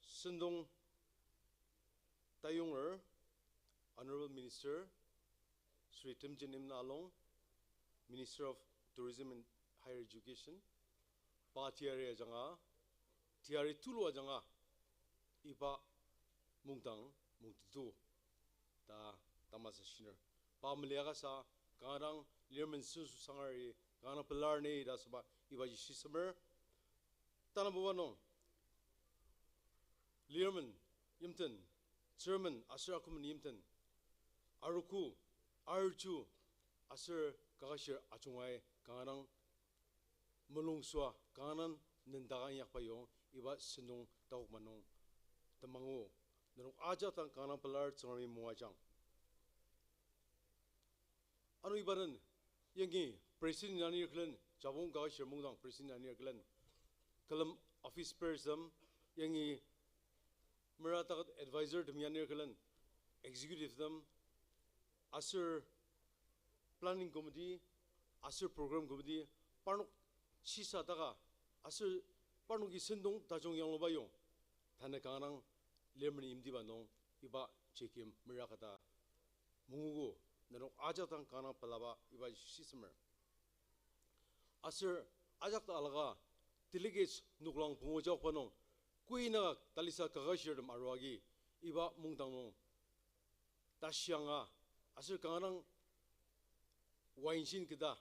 Sentong tayonger, Honorable Minister Shri Temjen Imnalong, Minister of Tourism and Higher Education, pa teyari ajanga, teyari tulu ajanga, iba mungdang mungtetu ta tamasa shiner. Pa meliakasa, kanga dang lirmen senso sangari, kanga dang pelar ni ta asüba ibaji shisemer. Tanabuba nung, lirmen yimten, tsürmen aser akümen yimten, arogo, arju, aser kaketshir ajungai kanga dang mulungsua, kanga dang nendaka inyakba yong iba sentong takok ma nung temangu. Nenok ajak dang kanga dang pelar Tsüngremi moajang. Ano iba den, yangi President anir külen, Japukong Kaketshir Mungdang President anir külen, külem office bearers tem, yangi mera taket advisor tem anir külen, executive tem, aser planning committee, aser program committee, parnok shisa taka, aser parnoki sentong tajung yangluba yong, tanü kanga dang lirmen yimtiba nung iba J K M mera kata mungugo, nenok ajak dang kanga dang pelaba iba shisemer. Aser ajak ta alaka delegates noklang pungu jaokba nung, kuinaka talisa kaketshirtem aruagi iba mungdang nung tashianga, aser kanga dang wainshin keta,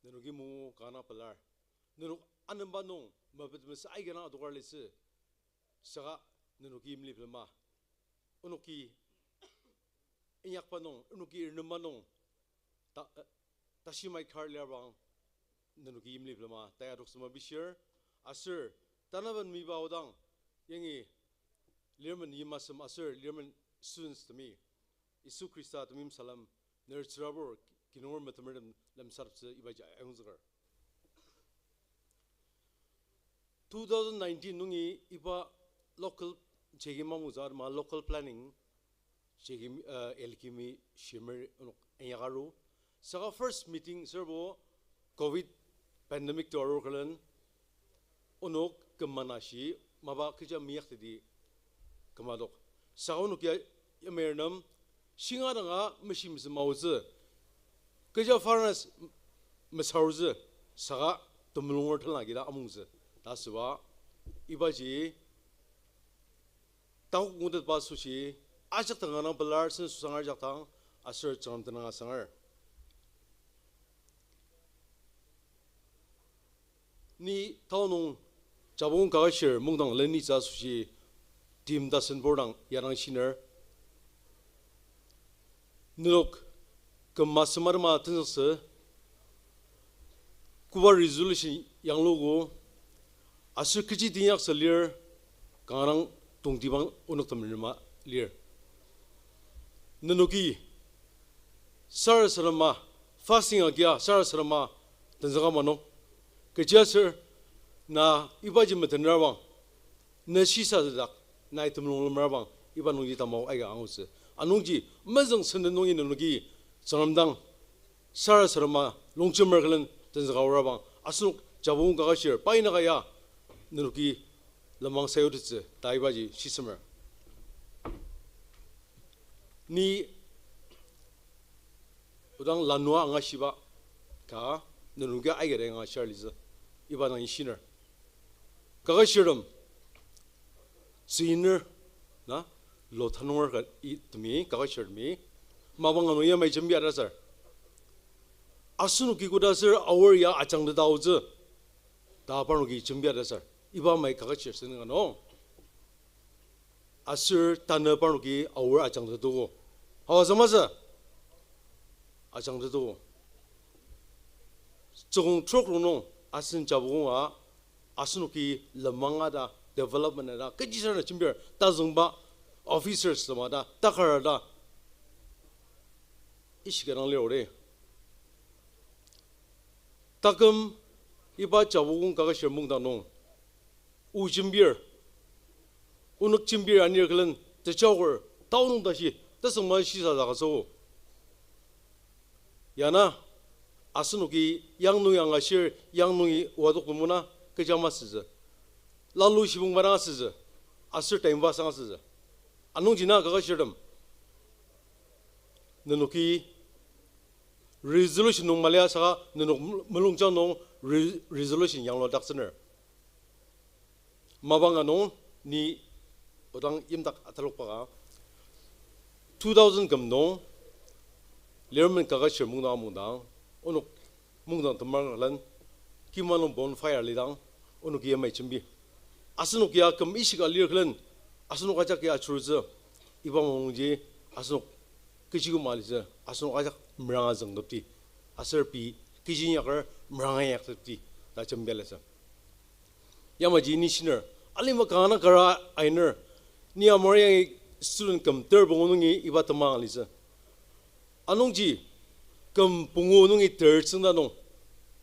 nenoki mungu kanga dang pelar. Nenok anemba nung mepet mesa aika dang adokar litsü, saka nenoki yimli pelema. Onoki inyakba nung, onoki irnemba nung, ta-, eh, tashimai kar liarbang, nenoki yimli pelema, ta ya adoktsü mapishir, aser, tanaben miba aodang, yangi, lirmen yimasem aser, lirmen students temi, Yisu Khrista temeim salem, ner tsürabur, kinunger metemertem lemsateptsü ibaji ayongzüker. Two thousand nineteen nungi iba local J K M amutsü atema local planning J K M, uh, L K M-i shimer onok inyaka aru. Saka first meeting sürbo covid pandemic to arur külen onok kümana shi mapa kecha meyaktetdi kümadok. Saka onok ya, yamai nem shinga danga meshimsü maotsü. Kecha furnace mesarutsü, saka temulung tenla kida amungtsü. Ta asüba, ibaji, takok ngutetba asoshi, ajak dang kanga dang pelar, senso sangar ajak dang, aser Tsüngrem tenüng asangar. Ni tao nung Japukong Kaketshir Mungdang lenitsü asoshi tim tasen bor dang yadang shiner. Nenok küm asem atema tenzüktsü, koba resolution yangluogo, aser kechi teinyaktsü lir, kanga dang tongtibang onok temerema lir. Nenoki Sarasadema, fasting agia sarasadema tenzüka ma nung. Kechiaser na ibaji metenerabang, ne shisadak, nai temulung lemerabang, iba nungji tamao aika angutsü. Anungji mezüng senden nungi nenoki Tsüngrem dang sarasadema longjemer külen tenzüka aorabang, asenok Japukong Kaketshir pai naka ya nenoki lenmang sayutettsü ta ibaji shisemer. Ni odang lanua angashiba ka nenoki aikati angashir litsü, iba dang ishiner. Kaketshirtem, tsüiner, na, lo tanunger ka i temi, kaketshirtemi, mapang ano yamai jembi atasar, asenoki koda aser aor ya ajangteta aotsü ta parnoki jembi atasar, iba mai kaketshir senden ka nung. Aser tanü parnoki aor ajangtetogo. Hawa sa masü? Ajangtetogo. Tsükong trok rongnung asen Japukonga asenoki lenmanga ta, development ta, kechisarena jembir, tazüngba officers tema ta, takar ta ishika dang lir ori. Taküm iba Japukong Kaketshir mungdang nung o jembir, onük jembir anir külen tejaker, tao nung tashi, tasüngma shisa zaka sü. Yana, asenoki yang nungi angashir, yang nungi oa adok temuna, kecha masütsü. Lalu shibong bana asütsü. Aser time pass asütsü. Anungji na kaketshirtem, nenoki resolution nung malia saka nenok mulungjang nung re-, resolution yanglua daktsüner. Mapang ka nung ni odang yimdak atalokba ka, two thousand küm nung Lermen Kaketshir mungdang amungdang, onok mungdang temar külen, kima nung bonfire lidang, onoki yamai jembi. Asenok ya küm ishika lir külen, asenok ajak ya ajurutsü, iba mulungji asenok kechi küma litsü, asenok ajak meranga züngtepdi, aser pei kechi inyaker meranga inyaktepdi ta jembia litsü. Yamaji ni shiner, alima kanga kara ainer, ni amor yangi student küm ter pungu nungi iba temang litsü. Anungji, küm pungu nungi ter tsüngda nung,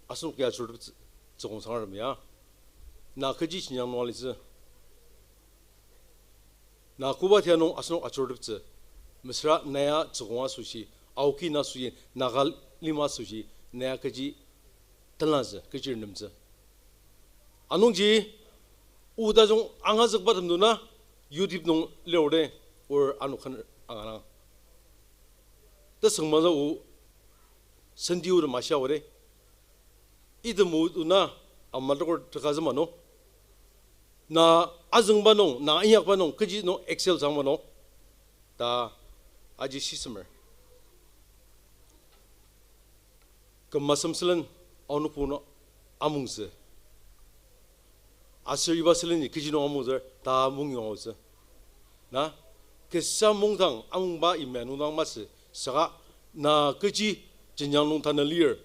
asenok ya ajuruteptsü, Tsükong Sangertem ya, na kechi jenjang nung alitsü. Na koba tia nung asenok ajuruteptsü. Mesüra na ya Tsükong asoshi, Aoki na asoshi, Naga lima asoshi, na ya kechi tenlatsü, kechi renemtsü. Anungji, o tajung angazükba temduna, YouTube nung lir ode, or ano kan anganang. Tesüngmazü o, senti o tem ashia ode. Item o duna, ama tokor tekazü mano. Na azüngba nung, na inyakba nung, kechi nung excel sang mano ta aji shisemer. Küm asem sülen aonokpu nung amongtsü. Aser iba sülenji kechi nung amongtsür ta mungyong aotsü. Na, kasa mungdang amungba yimya nungdang masü, saka na kechi jenjang nung tanü lir.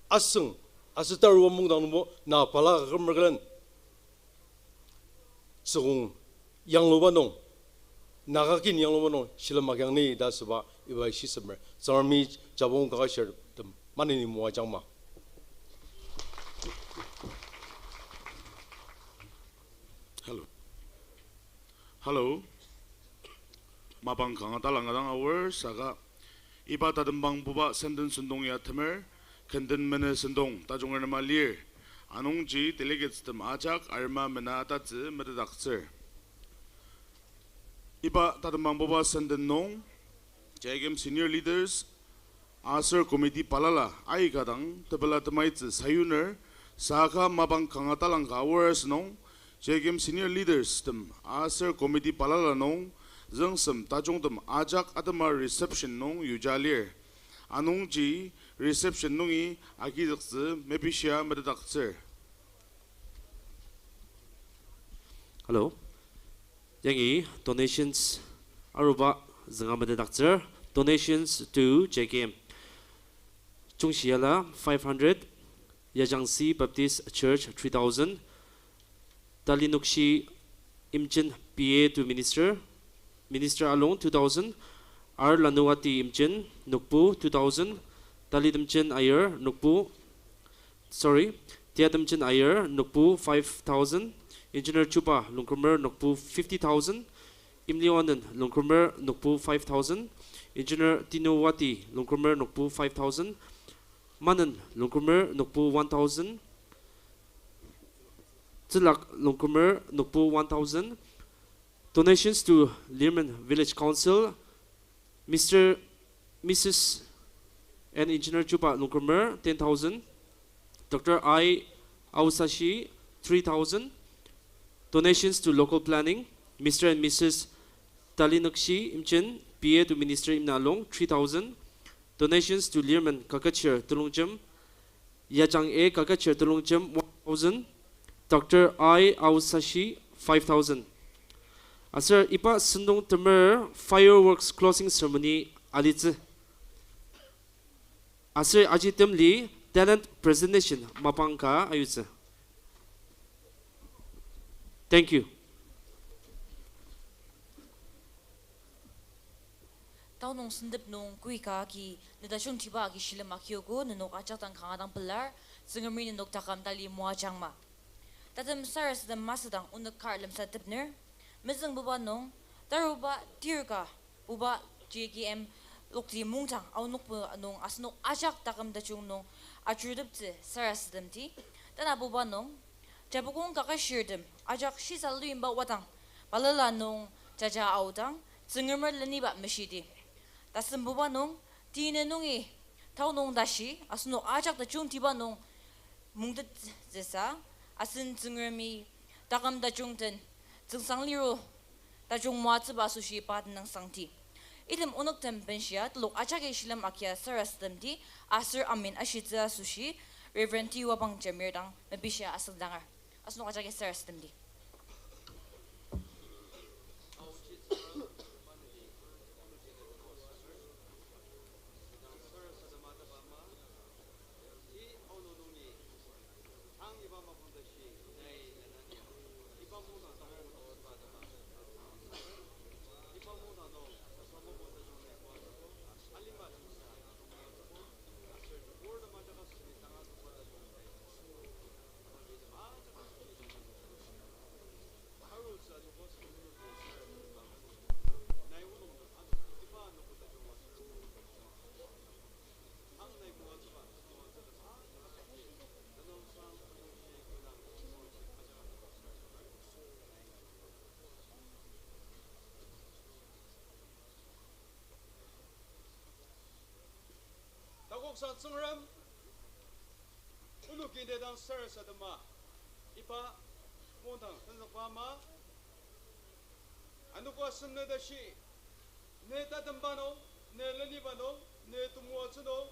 Asüng, aser taruba mungdang nungbo na balaka kümer külen Tsükong yangluba nung, Naga kin yangluba nung shilem agiang ni ta asüba iba shisemer. Tsüngremi Japukong Kaketshirtem maneni moajangma. Hello. Hello. Mapang kanga talang ka dang aor saka iba tatembangbuba senden sentong ya temer, kenden mene sentong tajung renema lir. Anungji delegates tem ajak arema mena tatsü metetdaktsür. Iba tatembangbuba senden nung, J K M senior leaders, aser committee balala aika dang tepela temaitsü sayuner, saka mapang kanga talang ka aor asünung, J K M senior leaders tem aser committee balala nung, züngsem tajungtem ajak atema reception nung yuja lir. Anungji reception nungi agizüktsü mepishia metetdaktsür. Hello. Yangi donations aruba zünga metetdaktsür. Donations to J K M. Chungshiyala five hundred, Yajangsi Baptist Church three thousand, Talinukshi Imchen P A to Minister, Minister Along two thousand, R Lanuwati Imchen, nokpu two thousand, Talitemjen Aier, nokpu, sorry, Tiatemjen Aier, nokpu five thousand, Engineer Chuba Longkümer, nokpu fifty thousand, Imlionen Longkümer, nokpu five thousand, Engineer Tinuwati Longkümer, nokpu five thousand, Manen Longkümer, nokpu one thousand, Tsülak Longkümer, nokpu one thousand. Donations to Lirmen Village Council, Mister, Missus and Engineer Chuba Longkümer, ten thousand. Doctor I Aosashi, three thousand. Donations to local planning, Mister and Missus Talinükshi Imchen, B A to Minister Imnalung, three thousand. Donations to Lirmen Kaketshir Telongjem, Yajang A Kaketshir Telongjem, one thousand, Doctor I Aosashi, five thousand. Aser iba sentong temer fireworks closing ceremony alitsü. Aser aji temli talent presentation mapang ka ayutsü. Thank you. Tao nung sentep nung koika agi, ne tajungtiba agi shilem akiogo, nenok ajak dang kanga dang pelar, Tsüngremi nenok taküm tali moajangma. Tatem sarasadem masüdang onük kar lemsatepner, mezüngbuba nung, taruba tirka, buba J K M lokti mungdang aonokpu nung asenok ajak taküm tajung nung ajuruteptsü sarasademti, tanabuba nung, Japukong kaketshirtem ajak shisa luyimba wadang, balala nung jaja aodang, Tsüngremer leniba meshidi. Tasembuba nung, tine nungi, tao nung tashi, asenok ajak tajungtiba nung, mungtettsüsa, asen Tsüngremi, taküm tajung den, tsüngsang liru, tajung moatsüba asoshi pa tenüngsangti. Item onüktem benshia telok ajaki shilem akia sarasademdi, aser amen ashitsü asoshi, Reverend T Wapang Jamir dang mepishia asüngdanger. Asenok ajaki sarasademdi. Takoksa Tsüngrem, onoki ne dang sarasadema, iba mungdang tenzükba ama, anogo asem ne tashi, ne tatemba nung, ne leniba nung, ne temoatsü nung,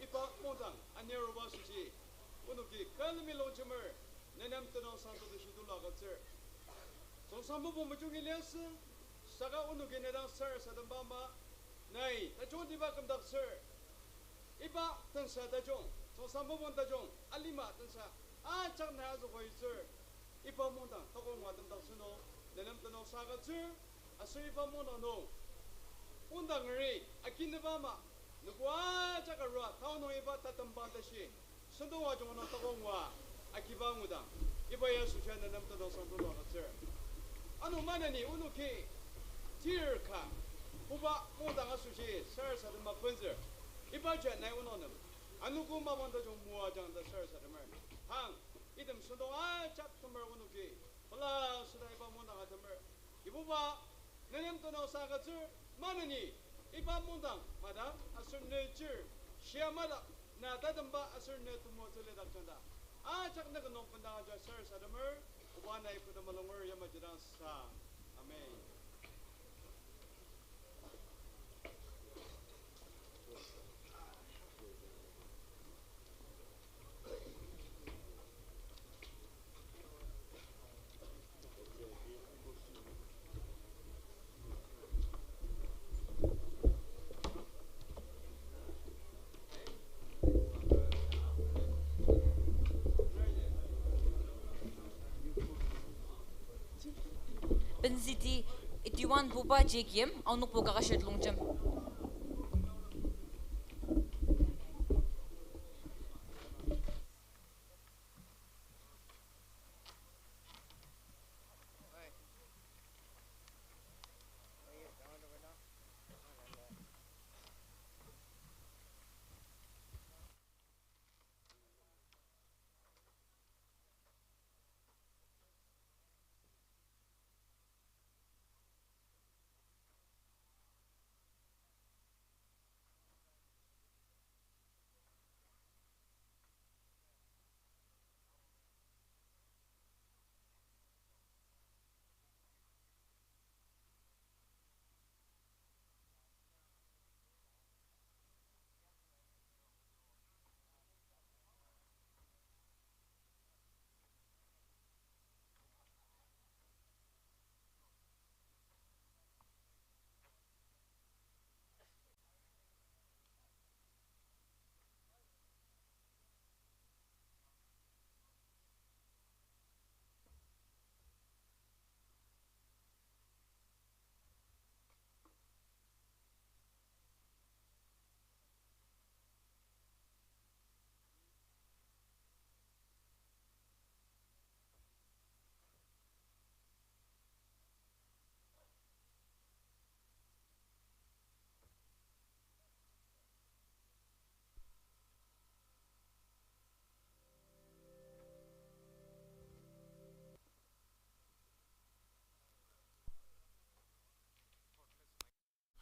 iba mungdang aniaruba asoshi, onoki külemi longjemer, ne nem tenüngsang tashi tulu agütsür. Tsüngsang mopung mejungi liasü, saka onoki ne dang sarasademba ama, nai tajungtiba kümdaktsür. Iba tensa tajung, Tsüngsang mopung tajung, alima tensa, ajak nai azükoitsür. Iba mungdang takok ngua temdaktsü nung, ne nem tenüngsang agütsür, aser iba mungdang nung, mungdang ngeri, akineba ama, nübu ajak arua, tao nung iba tatemba tashi, sentong ajung nung takok ngua, agiba ngudang, iba ya asoshi ne nem tenüngsang tulu agütsür. Ano maneni onoki, tir ka, koba mungdang asoshi sarasadema penzür, ibaji nai onok nem, anogo mapang tajung moajang ta sarasademer. Tang, item sentong ajak temer onoki, pela süda iba mungdang atemer. Kibuba, ne nem tenüngsang agütsür, maneni, iba mungdang, madang, aser ne chir, shia madak, na tatemba aser ne temoatsü lidakjangda, ajak ne kü nung bendang aja sarasademer, oba nai kü temulunger yamaji dang sang. Amen. Benziti eighty-one buba J K M, aonokpu kaketshir Telongjem.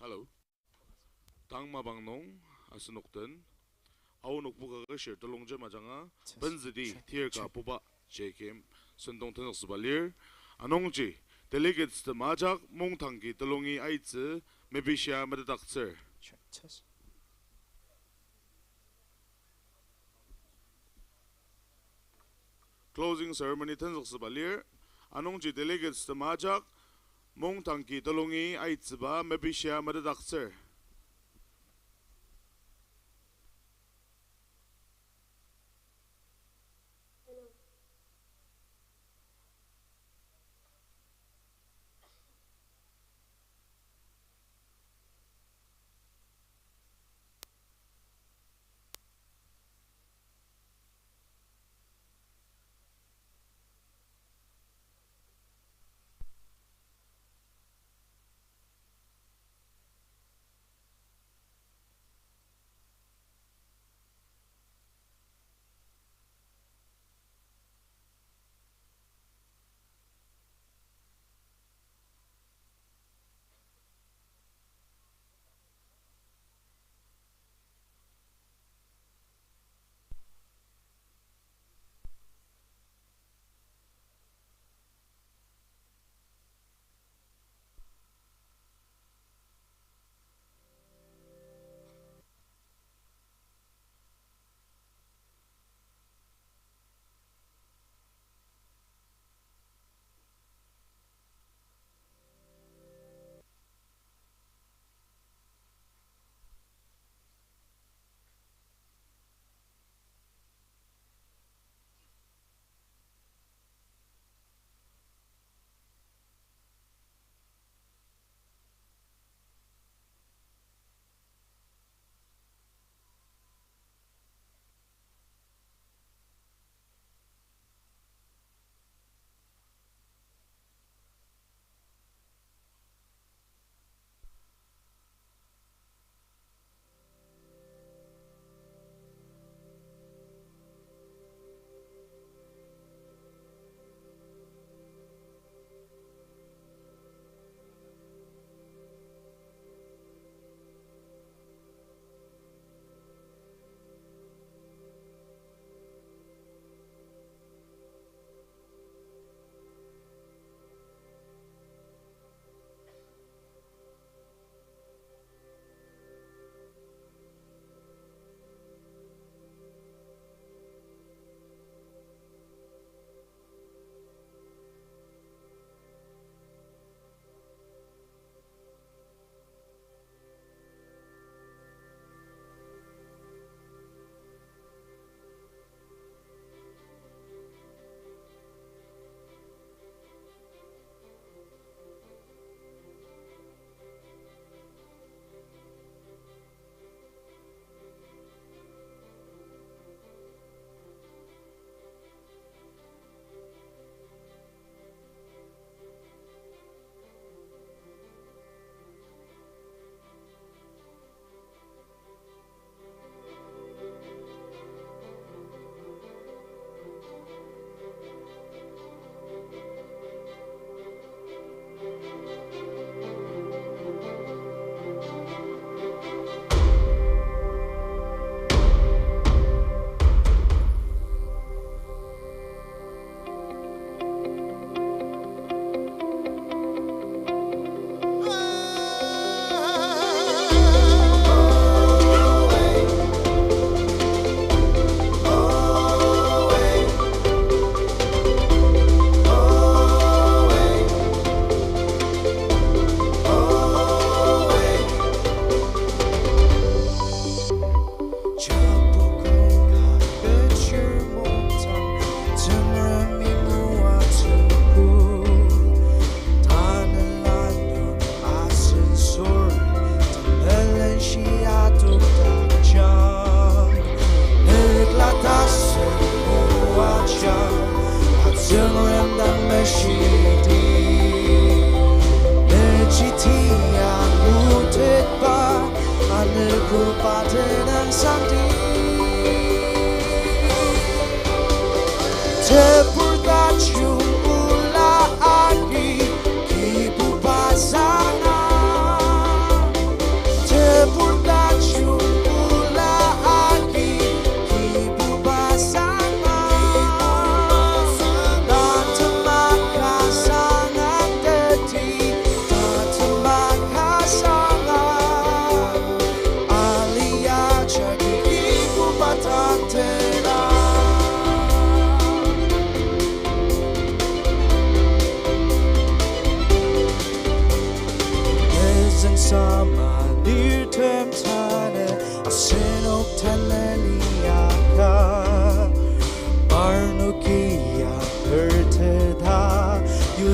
Hello. Tang mapang nung asenok den Aonokpu Kaketshir Telongjem ajanga benzüdi tir ka puba J K M sentong tenzüktsüba lir. Anungji delegates tem ajak mungdangki telungi aitsü mepishia metetdaktsür. Closing ceremony tenzüktsüba lir. Anungji delegates tem ajak mungdangki telungi aitsüba mepishia metetdaktsür.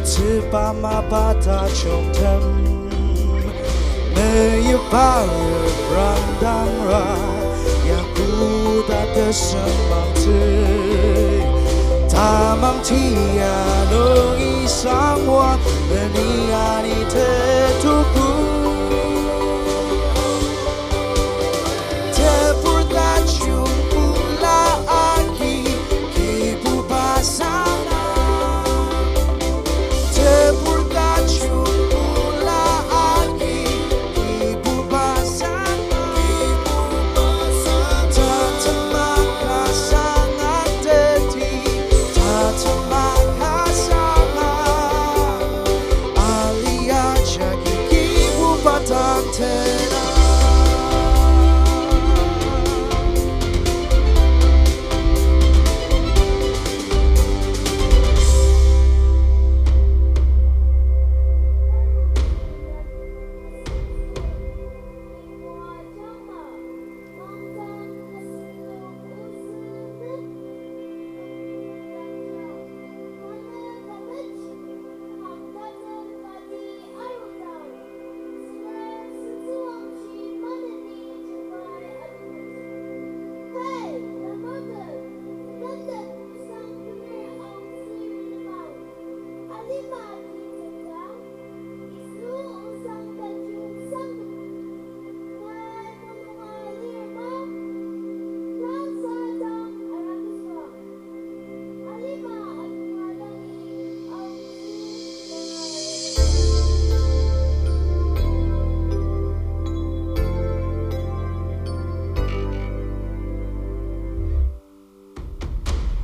Tsüba mapa tajungtem, meyipa reprangdangra, ya koda tesem mangtsü. Tamang tia nungi sangwa, meni ani tetuku. Tebur tajung pula agi, Kibuba sanga. Tebur tajung pula agi, Kibuba sanga. Tatemaka sanga teti, tatemaka sanga. Aliyah jagi Kibuba tantena.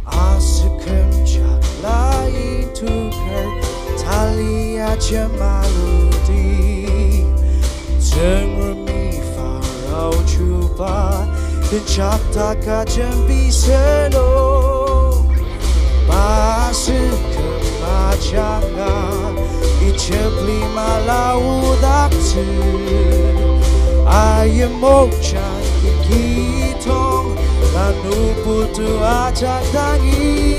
Asekem jakla intuker tali ajemaluti. Tsüngremi Farao chuba tenjakdaka jembi seno. Pa asekem ajanga Ijip lima laodaktsü. Ayimokjang kikitong lanu putu ajak dangi.